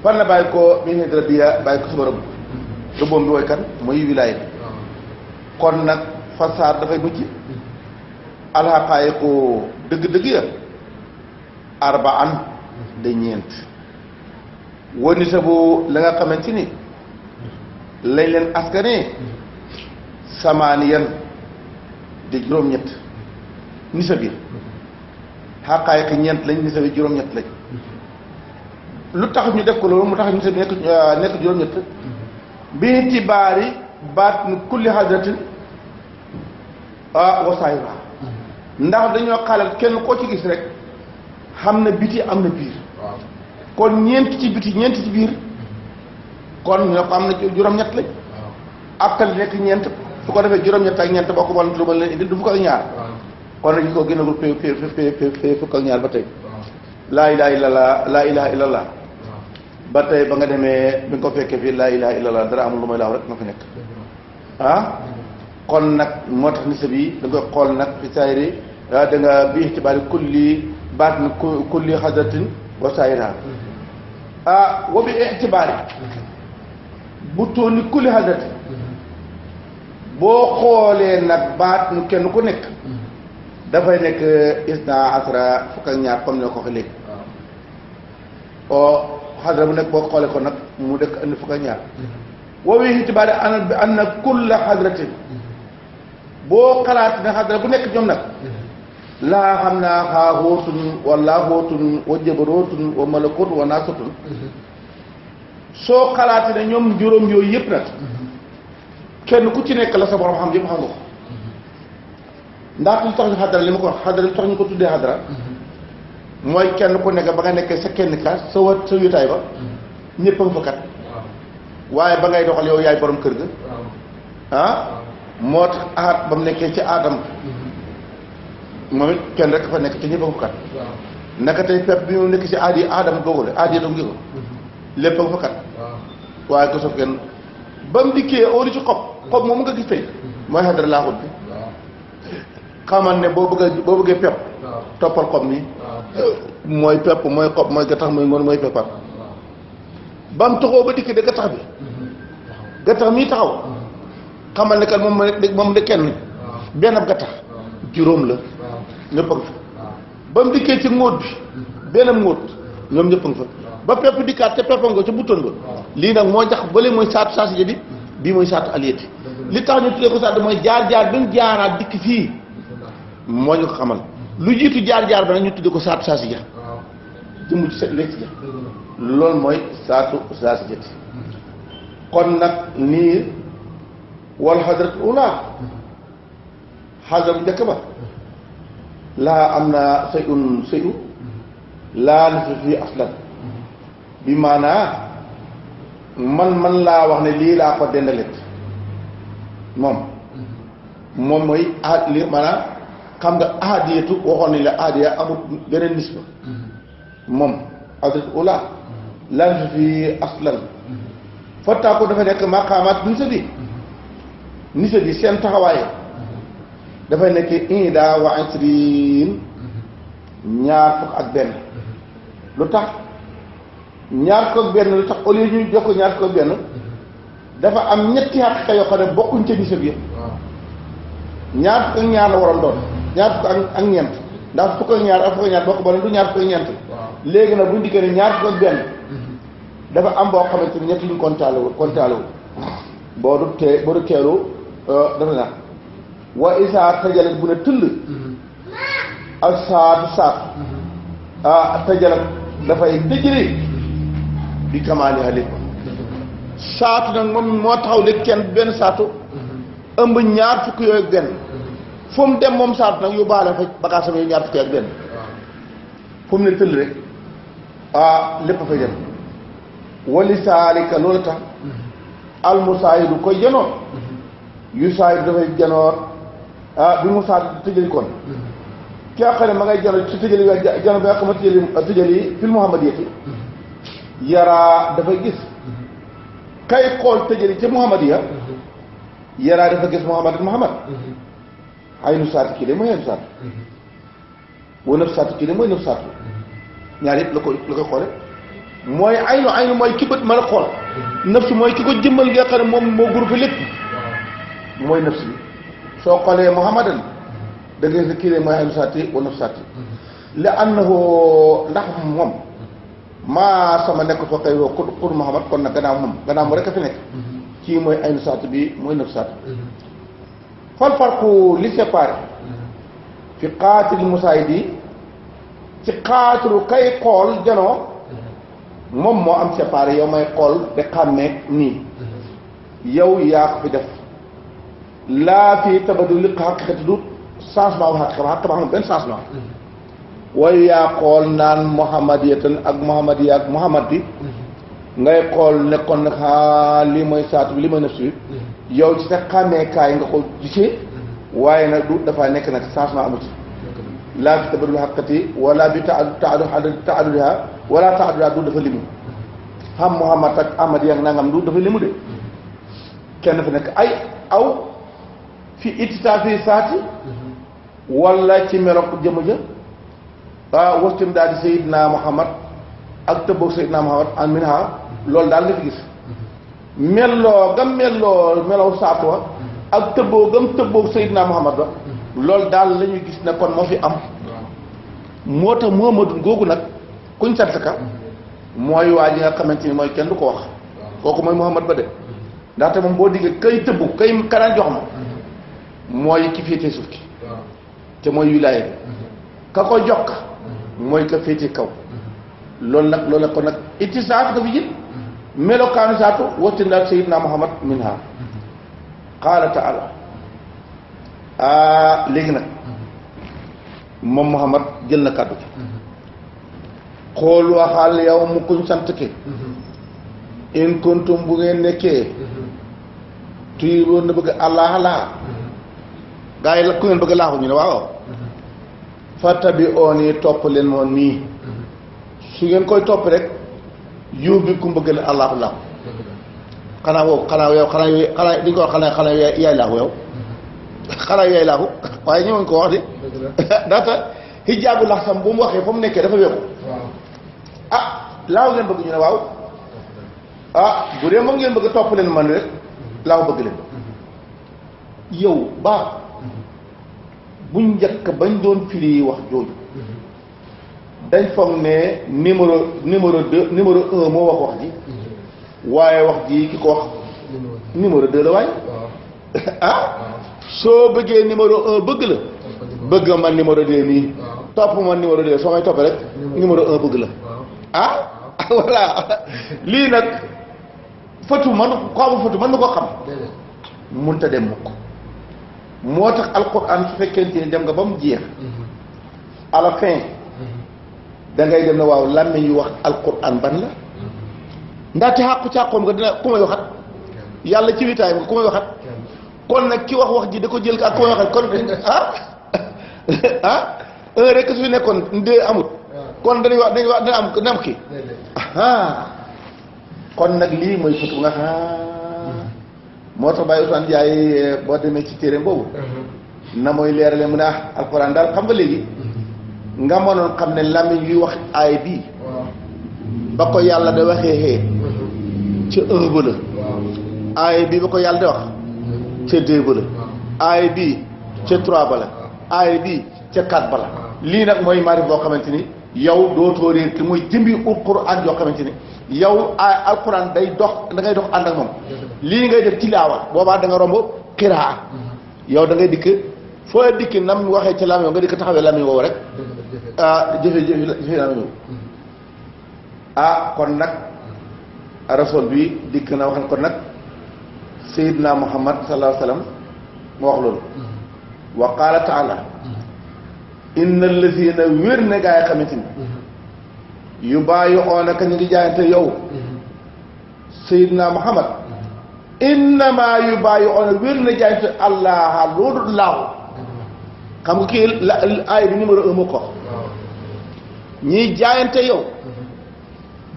fan la bàyyi ko mi ngi rabia bàyyi ko suma rëbboom bi mooy kan mooy wilaaya bi kon nag fasaar dafay mujj alxaqaayiqu dëgg-dëgg ya arbaan de ñeent woni sa bu la nga xamante ni lañ leen askanee samaaniyan de juróom-ñett nisa bi xaqaayiq ñeent lañ nisa bi juróom-ñett lañ lu tax ñu def ko loolu mu tax nisa bi nekk juróom-ñett bi itibaari baat ni kulli hadratin wasaayira ndax dañoo xaalal kenn koo ci gis rek xam na biti am na biir kon ñeent ci biti ñeent ci biir kon ñoo ko am na juróom-ñett lañ akal nekk ñeent su ko defee juróom-ñett ak ñeent boo ko mën lu ma leen indil du fukk ak ñaar kon nag ñu ko gën a fukk ak ñaar ba tey laa ilaha illallah laa ilaha illallah ba tey ba nga demee bi nga ko fekkee fii laa ilaha illallah dara amul lu may laaw rek nga fi nekk kon nag moo tax nisa bi da nga koy xool nag fi saayiri da nga bi ixtibaari kulli baat ni kulli xadratin wa saayira wa bi ixtibaari bu tooni kulli xadratin boo xoolee nag baat nu kenn ku nekk dafay nekk isna asra fukk ak ñaar comme ne ko waxee léegi xadra bu nekk boo xoolee ko nag mu dëkk indi fukk ak ñaar woowee itibaari an na kulla xadratin boo xalaat ne xadra bu nekk ñoom nag laa xam naa xaa xóotun wala xóotun wa jabarootun wa malakut wa naasatun soo xalaat ne ñoom juróom yooyu yëpp nag kenn ku ci nekk la sa borom xam yëpp xam nga ko ndax li tax ñu xadra li ma ko wax xadra li tax ñu ko tuddee xadra mooy kenn ku nekk ba nga nekkee sa kenn ka sa wétaay ba ñëpp a nga fa kat waaye ba ngay doxal yow yaay borom kër ga moo tax aat ba mu nekkee ci aadam moom it kenn rek fa nekk te ñëpp a nga fa kat naka tey pepp bi mu nekk ci aad yi aadam googu la aad yi dam ngi ko lépp a nga fa kat waaye ko sof kenn ba mu dikkee óolu ci xob moom nga gis tey mooy xadra laaxut bi xamal ne boo bëggee pepp toppal xob nii mooy pepp mooy xob mooy gattax mooy peppar ba mu taxoo ba dikk de gattax bi gattax mii taxaw xamal ne kat moom de kenn benn ab gattax juróom la ñëpp a nga fa ba mu dikkee ci ngóot bi benn ngóot ñoom ñëpp a nga fa ba pepp dikkaat te peppam nga ca buttoon ba lii nag moo jax bële mooy saatu saasi jadi bii mooy saatu aliyeti li tax ñu tuddee ko saatu mooy jaar-jaar bi mu jaaraat dikk fii moo ñu ko xamal lu jiitu jaar-jaar ba nag ñu tuddee ko saatu saasi ja jëmm ci set léegi ja loolu mooy saatu saasi jati kon nag nii wal xadrat ula xadra bu njëkk ba laa am na sayu laa na fi aslan bi maanaa man laa wax ne lii laa ko dendalet moom mooy li maanaam xam nga aadiyatu waxoon nañ la aadiya amul beneen nisba moom adrat ula lan fi aslan fattaa ko dafa nekk maqaamaat nisa bi seen taxawaaye dafay nekk ida wa isrin ñaar fukk ak benn lu tax ñaar fukk ak benn lu tax au lieu ñuy jox ko ñaar fukk ak benn dafa am ñetti xaqiqa yoo xam ne bokkuñ ca nisa bi yëpp ñaar fukk ak ñaar la waroon doon ñaar fukk ak ñeent ndax fukk ak ñaar ak fukk ak ñaar bokk ba du ñaar fukk ak ñeent léegi nag buñu dikkee ne ñaar fukk ak benn dafa am boo xamante ni ñett yuñ kontaalewul boo du teelu dafa na wa isaa tajalat bu ne tëll ak saatu tajalat dafay dëjëri bi kamaali xalit ba saatu nag moom moo taxaw léegi kenn benn saatu ëmb ñaar fukk yooyu ak benn fu mu dem moom saatu nag yóbbaale fa bagaasam yooyu ñaar fukki ak benn fu mu ne tëll rek lépp fay dem wali saalika loolu tax almusaayidu koy janoor yu saayid dafay janoor bi mu saatu tëjali kon ki nga xam ne ma ngay jano ci tëjali jano bi nga xam ne tëjali fil muhammadiyati yaraa dafay gis kay xool tëjali ca muhammadiya yaraa dafa gis muhammad ay nu saatu kii de mooy ay nu saatu wa nëf saatu kii de mooy nëf saatu ñaar yëpp la koy xoole mooy aynu mooy ki bët mën a xool nafsu mooy ki ko jëmmal nga xam ne moom moo groupe lépp mooy nafsi soo xoolee muhammadan da ngay sa kii de mooy aynu saati wa naf saati li annahu ndax moom maa sama nekk fa kay woo pour muhammad kon nag gannaaw moom rek a fi nekk kii mooy aynu saati bi mooy naf saati fal farqu li séparé fi qaatil musaayidi ci xaatilu kay xool janoo moom moo am séparé yow may xool de xàmmee nii yow yaa ko fi def laa fii tabadul li xaqiqati du changement bu xaqiqa ba xam benn changement waaye yaa xool naan muhammadiyatan ak muhammadiya ak muhammad bi ngay xool nekkoon nag lii mooy saatu bi lii mooy nafsu bi yow ci sa xàmmee kaay nga ko gisee waaye nag du dafa nekk nag changement amu ci laa fi tabadul xaqiqati wala bi taadudiha wala taadudiha du dafa limu xam muhammad ak ahmad yi ak nangam du dafa limu de kenn fi nekk ay aw fi ittitaa fi saati wala ci melok jëmm ja wastim daal di sayidna muhammad ak tëbboog sayidna muhammad an minha loolu daal nga fi gis melloo gam melloo melow saatu wa ak tëbboo gam tëbboog sayidna muhammad ba loolu daal la ñuy gis ne kon moo fi am moo tax muhammadun googu nag kuñ sant ka mooy waa ji nga xamante ni mooy kenn du ko wax kooku mooy Muhammad ba de ndaxte moom boo diggee kay tëbbu kay kanaan jox ma mooy ki féete suuf ki te mooy wilaaya bi ka ko jokk mooy ka féete kaw loolu nag kon nag ittisaaf dafa jël melokaanu saatu watti ndaal Sayyidina Muhammad minha qaala taala léegi nag moom Muhammad jël na kàddu xool waxal yow mu kuñ sant ki in kuntum bu ngeen nekkee tuyiroon na bëgg allah laa gaa yi la ku ngeen bëgg laaxu ñu ne waaw fattabi'uuni topp leen moom nii su ngeen koy topp rek yóbbi ku bëgg la allahu laaxu xanaa wow xanaa di nga ko wax xanaa yaay laaxu yow xanaa yaay laaxu waaye ñëwoon ko wax de daata hijaabu lax sam bu mu waxee fa mu nekkee dafa weexu laaw ngeen bëgg ñu ne waaw bu dee moom ngeen bëgg topp leen man rek laaw bëgg leen yow baax buñ njëkk bañ doon firi wax jooju dañ foog ne numéro 1 moo wax ji waaye wax ji ki ko wax numéro 2 la waaye soo bëggee numéro 1 bëgg la bëgg man numéro 2 nii topp man numéro 2 soo may topp rek numéro 1 bëgg la voilà lii nag fatu man xamu fatu mën na ko xam mënta dem mukk moo tax alquran su fekkente ni dem nga ba mu jeex à la fin da ngay dem ne waaw làmmiñ yu wax alquran ban la ndaxte xàqu càqoom nga dina ku may waxat yàlla ci witaay bi ku may waxat kon nag ki wax ji da ko jël ak ku may waxat kon un rek su fi nekkoon deux amut kon dañuy wax dina am kii kon nag lii mooy fatu nga moo tax Baye Ousmane Ndiaye boo demee ci téere boobu na mooy leerale mu ne alxuraan daal xam nga léegi nga mënoon xam ne làmmiñ yuy wax aay bii ba ko yàlla da waxee ca 1 ba la aay bii ba ko yàlla da wax ca 2 ba la aay bii ca 3 ba la aay bii ca 4 ba la lii nag mooy maarif boo xamante ni yow dootoo réer ki mooy jëmbi alxuraan yoo xamante ni yow alxuraan day dox da ngay dox ànd ak moom lii ngay def tilaawa boobaa da nga romb qiraa yow da ngay dikk foo dikki nam waxee ci làmmiñ nga dikk taxawee làmmiñ woowu rek jëfe làmmiñ kon nag rasul bi dikk na wax kon nag Seydina Muhammad sallallahu alayhi wa sallam moo wax loolu wa qaala taala inna allazina wér na gaa yi xamante ni yu bàyyi oonaka ñu ngi jaayante yow Seydina Muhammad innama yu bàyyi oona wér na jaayante allah loolu laahu xam nga kii aay bi numéro 1 moo ko ñiy jaayante yow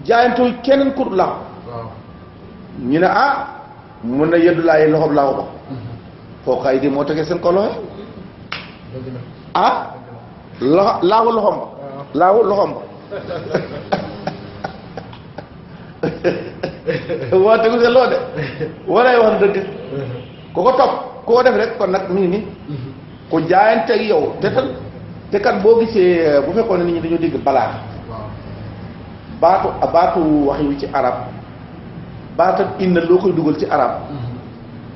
jaayante keneen kur laahu ñu ne mun na yeddu laa yi loxob laahu ba foofu ay di moo tegee seen ko loxo laahu loxom ba laahu loxom ba waa tegu seen loo de walay wax dëgg ku ko topp ku ko def rek kon nag mi ngi ni ku jaayanteeg yow te kat boo gisee bu fekkoon ne nit ñi dañoo dégg balaa baatu wax yu ci arab baatam inna loo koy dugal ci arab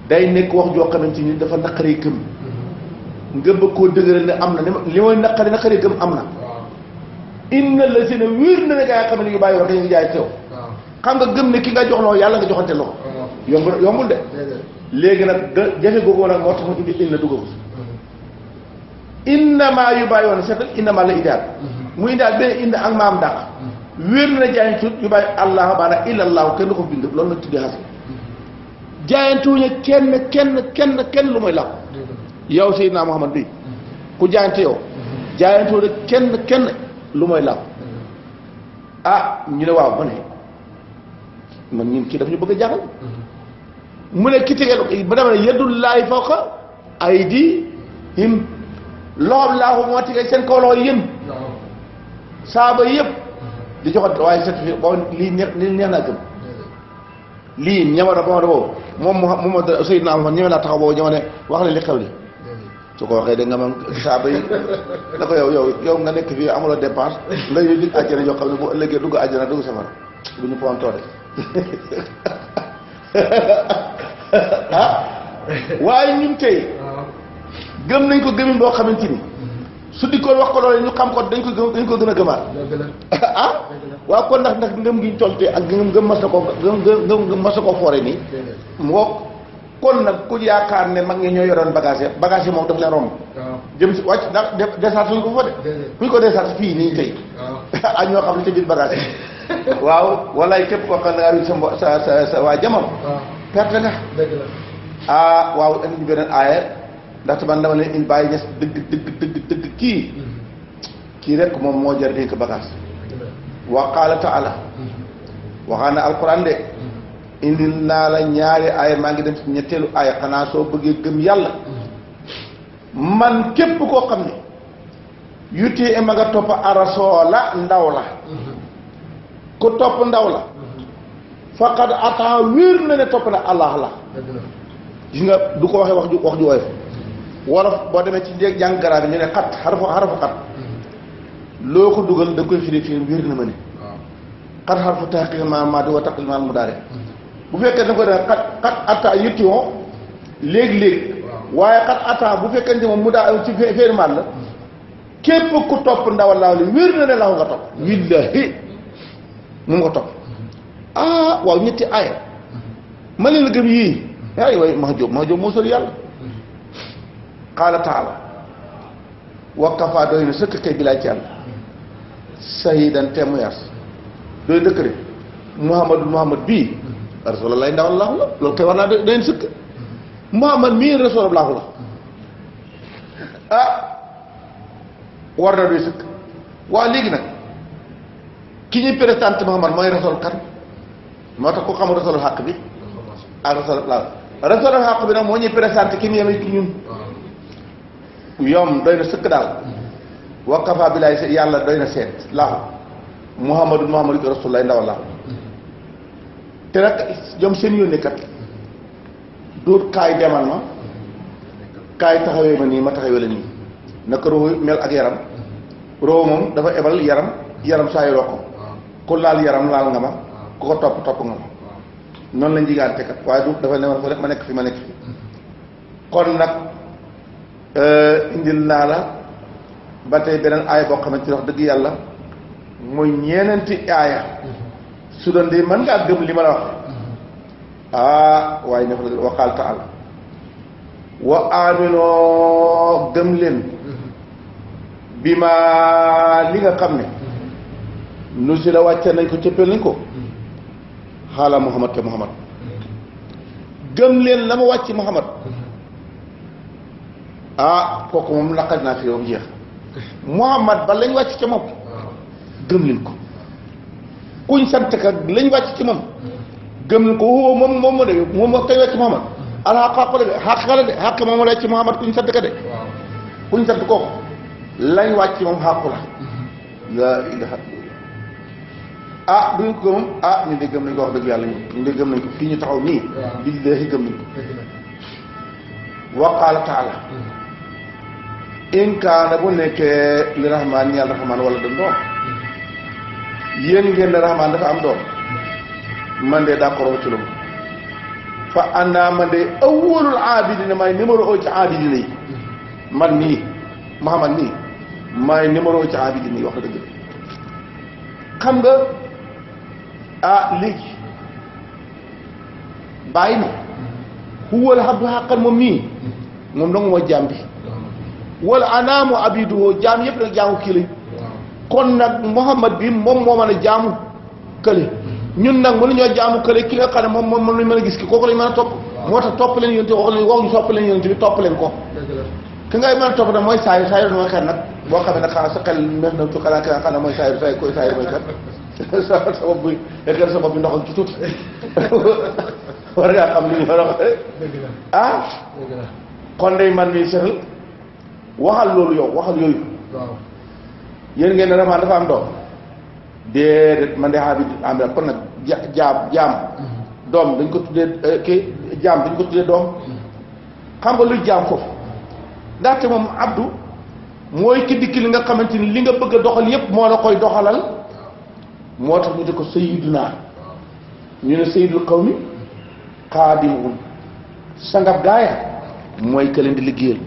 day nekk wax joo xamante ni dafa naqaree gëm nga bëgg koo dëgëral ne am na li mooy naqaree gëm am na inna la seen wér na ne gaa yi xam ne yu bàyyi wax dañuy jaay teew xam nga gëm ne ki nga jox loo yàlla nga joxante loxo yombul de léegi nag jafe googu nag moo tax ma indi inna dugg innama yu bàyyi woon seetal innama la idaal mu indaal benn inna ak maam dàq wér na ne jaayantuut yu bàyyi allah maanaam illallahu kenn ko bind loolu nag tuddee xase jaayantuuñu kenn lu mooy làqu yow Seydina Muhammad bi ku jaayante yow jaayantoo ne kenn lu mooy làqu ñu ne waaw ma ne man ñun kii daf ñu bëgg a jaaxal mu ne ki tegeel ba dama ne yadullaahi fawqa aydihim loxob laahu moo tegee seen kaw loxo yéen saaba yëpp di joxante waaye certifié boobu lii neex naa gëm lii ñamano boobu moom Seydina Muhammad ñëwee naa taxaw boobu ñëw ne wax la li xew li su ko waxee da nga mam saaba yi da ko yow nga nekk fii amuloo dépense nga yow dig àjjana yoo xam ne bu ëllëgee dugg àjjana dugg safara bu ñu fontoo de ah waaye ñun tey gëm nañ ko gëmin boo xamante ni su di ko wax ko loolu ñu xam ko dañ ko gën a gëmaat ah waaw kon ndax ngëm gi ñu toll te ak ngëm mas na ko ngëm mas na ko foore nii moo kon nag ku yaakaar ne mag ñi ñoo yoroon bagage yi moom daf leen romb jëm si wàcc ndax desaat suñ ko fa de kuñ ko desaat fii nii tey ak ñoo xam ne ci biir bagage yi waaw walaay képp koo xam ne ngaa sa waa jamono perte nga ah waaw indi ñu beneen aaya ndaxte man dama leen in bàyyi ñes dëgg kii rek moom moo jar dénk bagage wa qaala taala waxaa na alquran de indil naa la ñaari aaya maa ngi dem ci ñetteelu aaya xanaa soo bëggee gëm yàlla man képp koo xam ne yutee ma nga topp arasoola ndaw la ku topp ndaw la faqad ata wér na ne topp na allah la gis nga du ko waxee wax ju woyof wolof boo demee ci njéeg jàng garab yi ñu ne xat xarafu xat loo ko dugal da koy firi firi wér na ma ne xat xarafu taqiq ma di wa taqil maal mu daare bu fekkee da ko def xat atta yuttiwoon léegi waaye xat atta bu fekkente moom mu daa ci féeri maat la képp ku topp ndawal laaw li wér na ne laaw nga topp willahi mu nga topp ah waaw ñetti aaya ma leen la gëm yii ay way ma jóob moo sol yàlla qaala taala wa kafa doy na sëkk kay bilaay ci yàlla sahidan témoignage doy dëkk rek muhammad bii rasulullah ndawal laahu la loolu kay war naa doy sëkk muhammad mii rasulullah laahu la ah war na doy sëkk waaw léegi nag ki ñuy présenté muhammad mooy rasul kan moo tax ku xam rasulul xaq bi ak rasulul xaq bi nag moo ñuy présenté ki mu yeme ki ñun yom doy na sëkk daal wa kafa billahi yàlla doy na seet laahu muhammadu rasulullah ndawal laahu te nag ñoom seen yónni kat duut kaay demal ma kaay taxawee ma nii ma taxawee la nii naka ruuxu mel ak yaram ruuxu moom dafa ebal yaram saa yoroo ko ku laal yaram laal nga ma ku ko topp nga ma noonu lañ jigante kat waaye du dafa ne ma nekk fi kon nag indil naa la ba tey beneen aaya boo xamante ne wax dëgg yàlla mooy ñeenenti aaya su doon de mën ngaa gëm li ma la wax waaye ñëf la waqaal taala wa aminoo gëm leen bi ma li nga xam ne nu si la wàcce nañ ko cëppeel nañ ko xaala muhammad te muhammad gëm leen la ma wàcc muhammad kooku moom naqar naa fi yow jeex muhammad ba lañ wàcc ca moom gëm leen ko kuñ sant ka lañ wàcc ci moom gëm leen ko moom moo de moom kañ wàcc muhammad alxaq la de xaq moom la ci muhammad kuñ sant ka de kuñ sant kooku lañ wàcc moom xaqu la laa ilaha duñ ko moom ñu de gëm nañ ko wax dëgg yàlla ñu de gëm nañ ko fii ñu taxaw nii billaahi gëm nañ ko wa qaala taala in kaana bu nekkee li rahmaan ñeel rahmaan wala da doom yéen ngeen ne rahmaan dafa am doom man de d'accord ci loolu fa ana man de awwalul aabidina maay numéro un ci aabidina yi man nii Muhammad nii maay numéro un ci aabidina yi wax dëgg xam nga léegi bàyyi na huwal abdu haqqan moom nii moom dong mooy jaam bi wala anaamu abiduhu jaam yëpp nag jaamu kii lañ kon nag Muhammad bi moom moo mën a jaamu kële ñun nag mënuñoo jaamu kële ki nga xam ne moom lañ mën a gis ki kooku lañ mën a topp moo tax topp leen yonent waxuñu topp leen yonent bi topp leen ko ki ngay mën a topp nag mooy saayu mooy xel nag boo xam ne nag xanaa sa xel mex na tu xanaa ki nga xam ne mooy saayu mooy kat sa bopp bi xel sa bopp bi ndoxam ci tuuti war ngaa xam li ñu war a wax kon day man mi setal waxal loolu yow waxal yooyu yéen ngeen ne rahmaan dafa am doom déedéet man de am kon nag jaam doom dañ ko tuddee jaam dañ ko tuddee doom xam nga luy jaam foofu ndaxte moom abdu mooy ki dikki li nga xamante ni li nga bëgg a doxal yépp moo la koy doxalal moo tax ñu di ko sayyiduna ñu ne sayyidul qawmi xaadimuhum sangab gaaya mooy ka leen di liggéeyal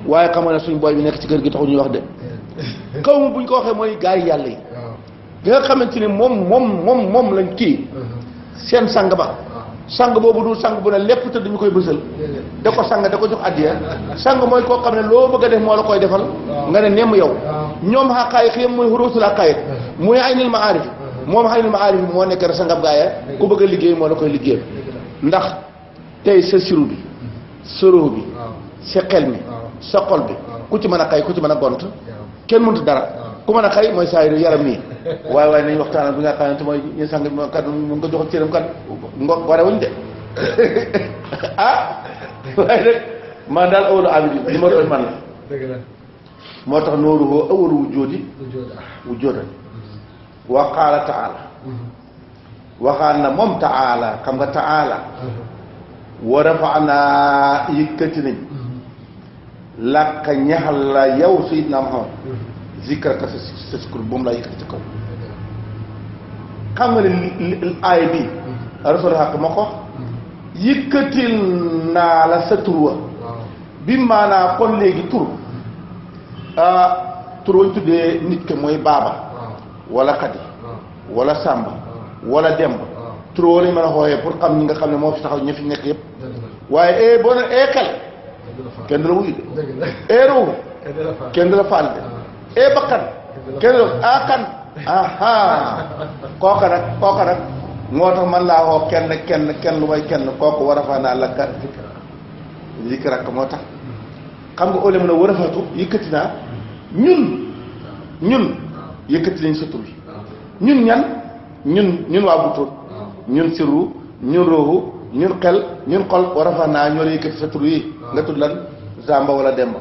waaye xam nga ne suñ booy bi nekk ci kër gi taxu ñuy wax de xawmu buñ ko waxee mooy gaay yàlla yi bi nga xamante ni moom lañ kii seen sang ba sang boobu du sang bu ne lépp te dañu koy bësal da ko sang da ko jox addiya sang mooy koo xam ne loo bëgg a def moo la koy defal nga ne nemm yow ñoom xaqaayiq yëpp mooy xuruusul xaqaayiq muy aynul maarif moom aynul maarif moo nekk rek sangab gaaya ku bëgg a liggéey moo la koy liggéeyal ndax tey sa siru bi sa róo bi sa xel mi sa xol bi ku ci mën a xay ku ci mën a gont kenn mënut dara ku mën a xay mooy saa yu yaram nii waaye nañu waxtaan bi nga xamante mooy ñu sang bi kat mu nga joxal cëram kat gore wuñ de waaye nag man daal awalu abidi li ma doon man la moo tax nooru hoo awalu wu jóoda wa qaala taala waxaan na moom taala xam nga taala wa rafaanaa yëkkati nañ làkka ñaxal la yow Seydina Muhammad zikraka sa sikur bu mu laa yëkkati ci kaw xam nga ne aay bi rasul xaq ma ko yëkkatil naa la sa tur wa bi maanaa kon léegi tur tur wañ tuddee nit ke mooy baaba wala xadi wala sàmba wala demb tur woo lañ mën a xooyee pour xam ñi nga xam ne moo fi taxaw ña fi nekk yëpp waaye boo ne xel kenn du la wuyu de ruu kenn du la faal de bakkan kenn du la kan kooka nag moo tax man laa xoo kenn lu may kenn kooku war a faa naa lakka zikrak moo tax xam nga óole mën a war a faatu yëkkati naa ñun yëkkati nañ sa tur bi ñun ñan ñun waa butóot ñun sirru ñun róoxu ñun xel ñun xol war a faa naa ñoo la yëkkati sa tur yi nga tudd lan Samba wala Demba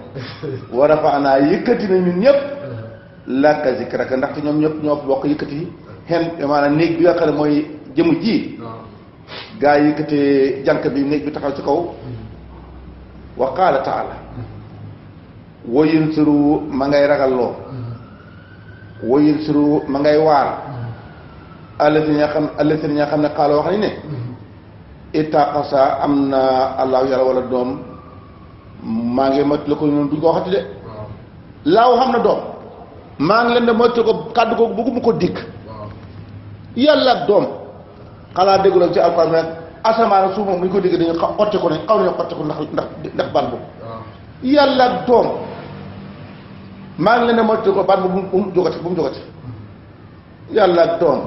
war a faa naa yëkkati na ñun ñëpp lakka zikrak ndaxte ñoom ñëpp ñoo bokk yëkkati xen maanaam néeg bi nga xam ne mooy jëmu ji gaa yi yëkkatee jànk bi néeg bi taxaw ci kaw wa qaala taala woyin suru ma ngay ragalloo woyin suru ma ngay waar allati ña xam ne xaala wax nañ ne itaqasa am na allahu yàlla wala doom maa ngi moytu la ko noonu duñ ko waxati de laaw xam na doom maa ngi leen de moytu ko kàddu googu bëgguma ko dikk yàlla ak doom xanaa dégguloon ci alxuraan rek asamaan ak suuf moom bu ñu ko dégg dañu xotte ko ne xaw nañu xotte ko ndax baat boobu yàlla ak doom maa ngi leen de moytu ko baat boobu bu mu jógati yàlla ak doom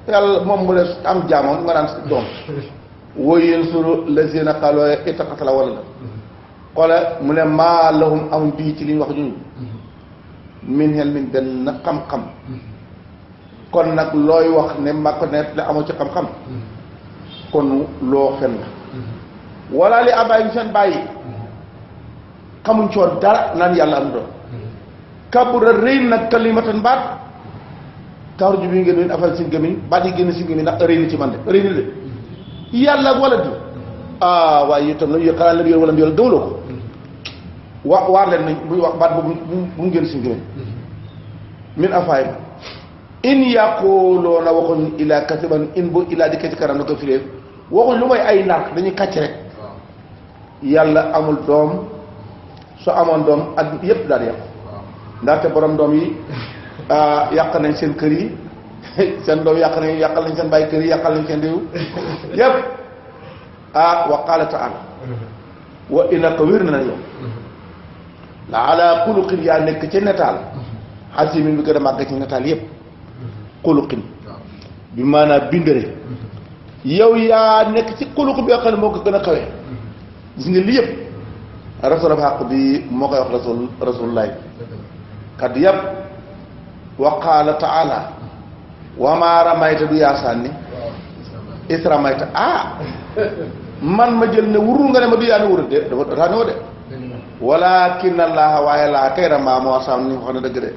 yàlla moom mu ne am jaamoon nga naan doom wooyeen suru lazina qaalu ittaqatala wala la xoola mu ne maa lahum amuñ bii ci li ñu wax ñun min xel min benn xam-xam kon nag looy wax ne ma ko ne la amoo ci xam-xam kon loo fen la wala li abaay ñu seen bàyyi xamuñ coon dara naan yàlla am doon kabura rëy nag kalimatan baat taaru ju bi ngeen wén afal sin gémmiñ baat yi génn sin gémmiñ ndax rëy na ci man de rëy na de yàlla wala di waaye itam la xanaa la yor wala mu yor dawloo ko waar leen nañ buy wax baat boobu bu mu génn sin gémmiñ min afaay in yaquluuna waxuñ illa kasiban in bu illa di ci kanam la ko firee waxuñ lu may ay nar dañuy kàcc rek yàlla amul doom su amoon doom ak yépp daal yàqu ndaxte borom doom yi yàq nañ seen kër yi seen doom yàqal nañ seen bàyyi kër yi yàqal nañ seen réew yépp wa qaala taala wa innaka wér na yow la ala xuluqin yaa nekk ci nataal xasimin bi gën a màgg ci nataal yépp xuluqin bi maanaam bindare yow yaa nekk ci xuluq bi nga xam ne moo ko gën a xawee gis nga li yëpp rasul xaq bi moo koy wax rasulullahi kaddu yëpp wa qaala taala wa maa ramayta du yaa sànni is ramayta man ma jël ne wurul nga ne ma du yaa ne wurul de dafa daa noo de walakin allaha waaye laa kay ramaa moo sànni wax na dëgg de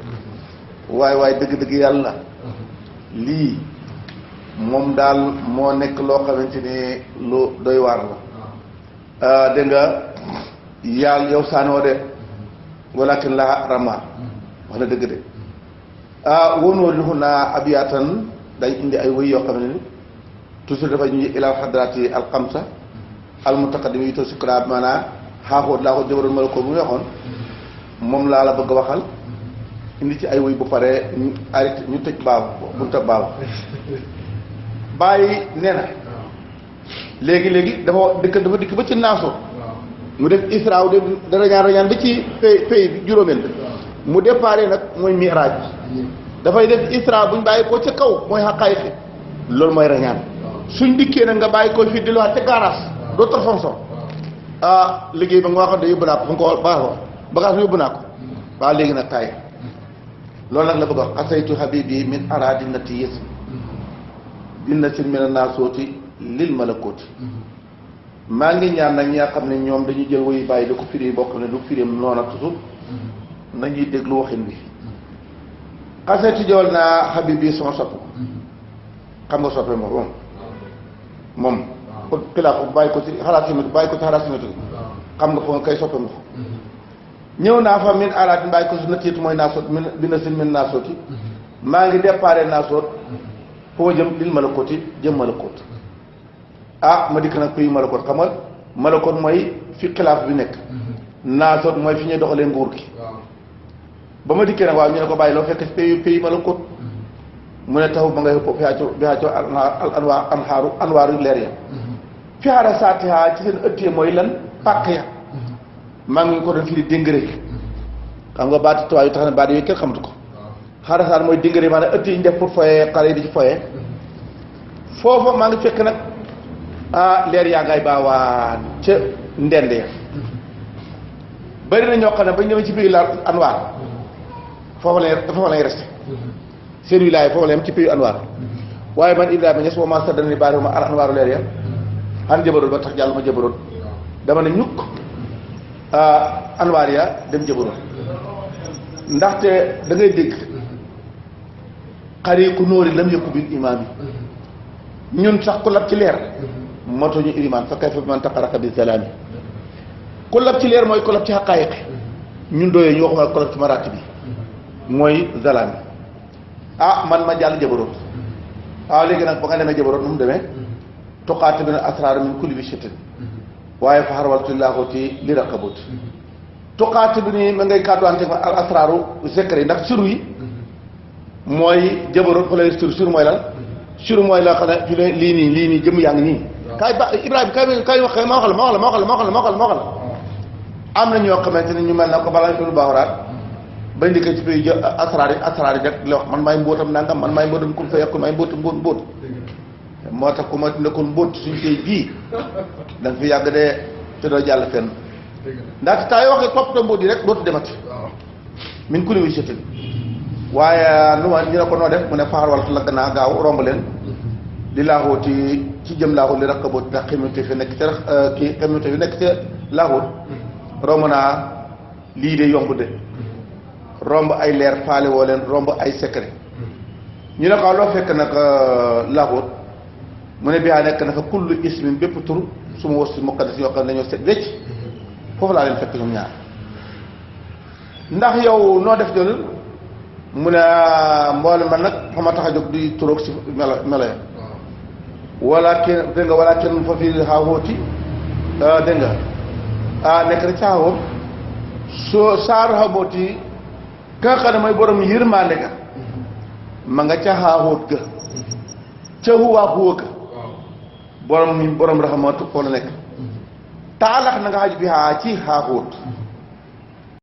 waaye dëgg-dëgg yàlla lii moom daal moo nekk loo xamante ni lu doy waar la dégg nga yàlla yow saanoo de walakin la rama wax na dëgg de wonoo lixu naa abiyatan day indi ay wëy yoo xam ne ni toujours dafay ñu ilal xadraati al xamsa al mutaqaddim yi to sukra maanaam xaaxóot laa ko jëbaroon ma la ko bu waxoon moom laa la bëgg a waxal indi ci ay wëy bu paree ñu arrêté ñu tëj baabu bunta baabu bàyyi nee na léegi dafa dikk ba ci naaso mu def isra de dara ñaan ba ci pay bi juróomeel bi mu déparé nag mooy miraaj bi dafay def isra buñ bàyyi ko ca kaw mooy xaqaayiqi loolu mooy rañaan suñ dikkee nag nga bàyyi ko fii di la wax ca garage d'autre fonction liggéey ba nga waxoon de yóbbu naa ko fu nga ko baaxoo bagage bi yóbbu naa ko waaw léegi nag taay loolu nag la bëgg wax asaytu habibi min aradinati yësi dina sin mel naa sooti lil malakooti maa ngi ñaan nag ñi nga xam ne ñoom dañuy jël woyu bàyyi da ko firi boo xam ne du firim noona toujours nañuy déglu waxin bi asaytu jool naa habibi sama sopp xam nga soppe moom xilaaf bàyyi ko ci xalaat simatu xam nga foo nga koy soppe nga ko ñëw naa fa min araat bàyyi ko si natiitu mooy naa soot dina sin min naa sooti maa ngi déparé naa soot fu ma jëm lil malakooti jëm malakoot ma dikk nag pays malakoot xam nga malakoot mooy fi xilaaf bi nekk naa soot mooy fi ñuy doxalee nguur gi ba ma dikkee nag waaw ñu ne ko bàyyi loo fekk si pays malakoot mu ne taxu ba ngay ëpp bi xaaco anwaaru leer ya fi xaara saatiha ci seen ëtt ya mooy lan pàkk ya maa ngi ko doon firi déngëre xam nga baati tubaab yu tax na baat yooyu kenn xamatu ko xaara saat mooy déngëre maanaam ëtt yi ñu def pour foyee xale yi di ci foyee foofa maa ngi fekk nag leer yaa ngay baawaan ca ndend ya bëri na ñoo xam ne bañ ñëwee ci biir la anwaar foofa lañ resté seen wilaay foofu la yam ci pays anwaar waaye man Ibrahima Niass ma sa dana baari ma al anwaaru leer ya xan jëbaroon ba tax jàll ma jëbaroon dama ne ñukk anwaar ya dem jëbaroon ndaxte da ngay dégg xari ku nóori lam yëkku bil imaam yi ñun sax ku lab ci leer motuñu ilimaan fa kayfa bi man taqaraka bi zalaami ku lab ci leer mooy ku lab ci xaqaayiq ñun doyee ñu waxuma ku lab ci maraati bi mooy zalaami man ma jàll jabaroot léegi nag ba nga demee jabaroot nu mu demee tuqaati bi na asraar min kulli bishatin waaye fa xarwaltu laaxuti li raqabut tuqaati bi ni ma ngay kàdduwante ma al asraaru secret yi ndax suru yi mooy jabaroot fa lay suru mooy lan suru mooy la xam ne fi lii nii jëm yaa ngi nii kaay ba Ibrahima kaay wax ma waxal am na ñoo xamante ne ñu mel na ko balaa fi lu baaxuraat bañ di ko ci pays asraar yi rek la wax man maay mbóotam nangam man maay mbóotam kun fa yekkul maay mbóot moo tax ku ma nekkul mbóot suñ pays bii da nga fi yàgg de te doo jàll fenn ndax taa yoo waxee toppatoo mbóot yi rek dootu demati min ku li wi setin waaye nu ma ñu ne ko noo def mu ne faxar wala lagg naa gaaw romb leen di laaxooti ci jëm laaxoot li raqabooti ndax ximité fi nekk ca kii ximité fi nekk ca laaxoot romb naa lii de yomb de romb ay leer faale woo leen romb ay secret ñu ne ko loo fekk nag laaxoot mu ne biyaa nekk naka kullu ismin bépp tur su ma was si muqaddas yoo xam ne dañoo set wecc foofu laa leen fekk ñoom ñaar ndax yow noo def jël mu ne mboole man nag fa ma tax a jóg di turoog si melo ya wala kenn dégg nga wala kenn fa fi xaaxooti dégg nga nekk na caaxoom soo saar xamooti ka nga xam ne mooy borom yërmande ga ma nga ca xaaxóot ga ca xuwaa xuwa ga borom raxamatu foo la nekk taalax na nga xaj bi xaa ci xaaxóot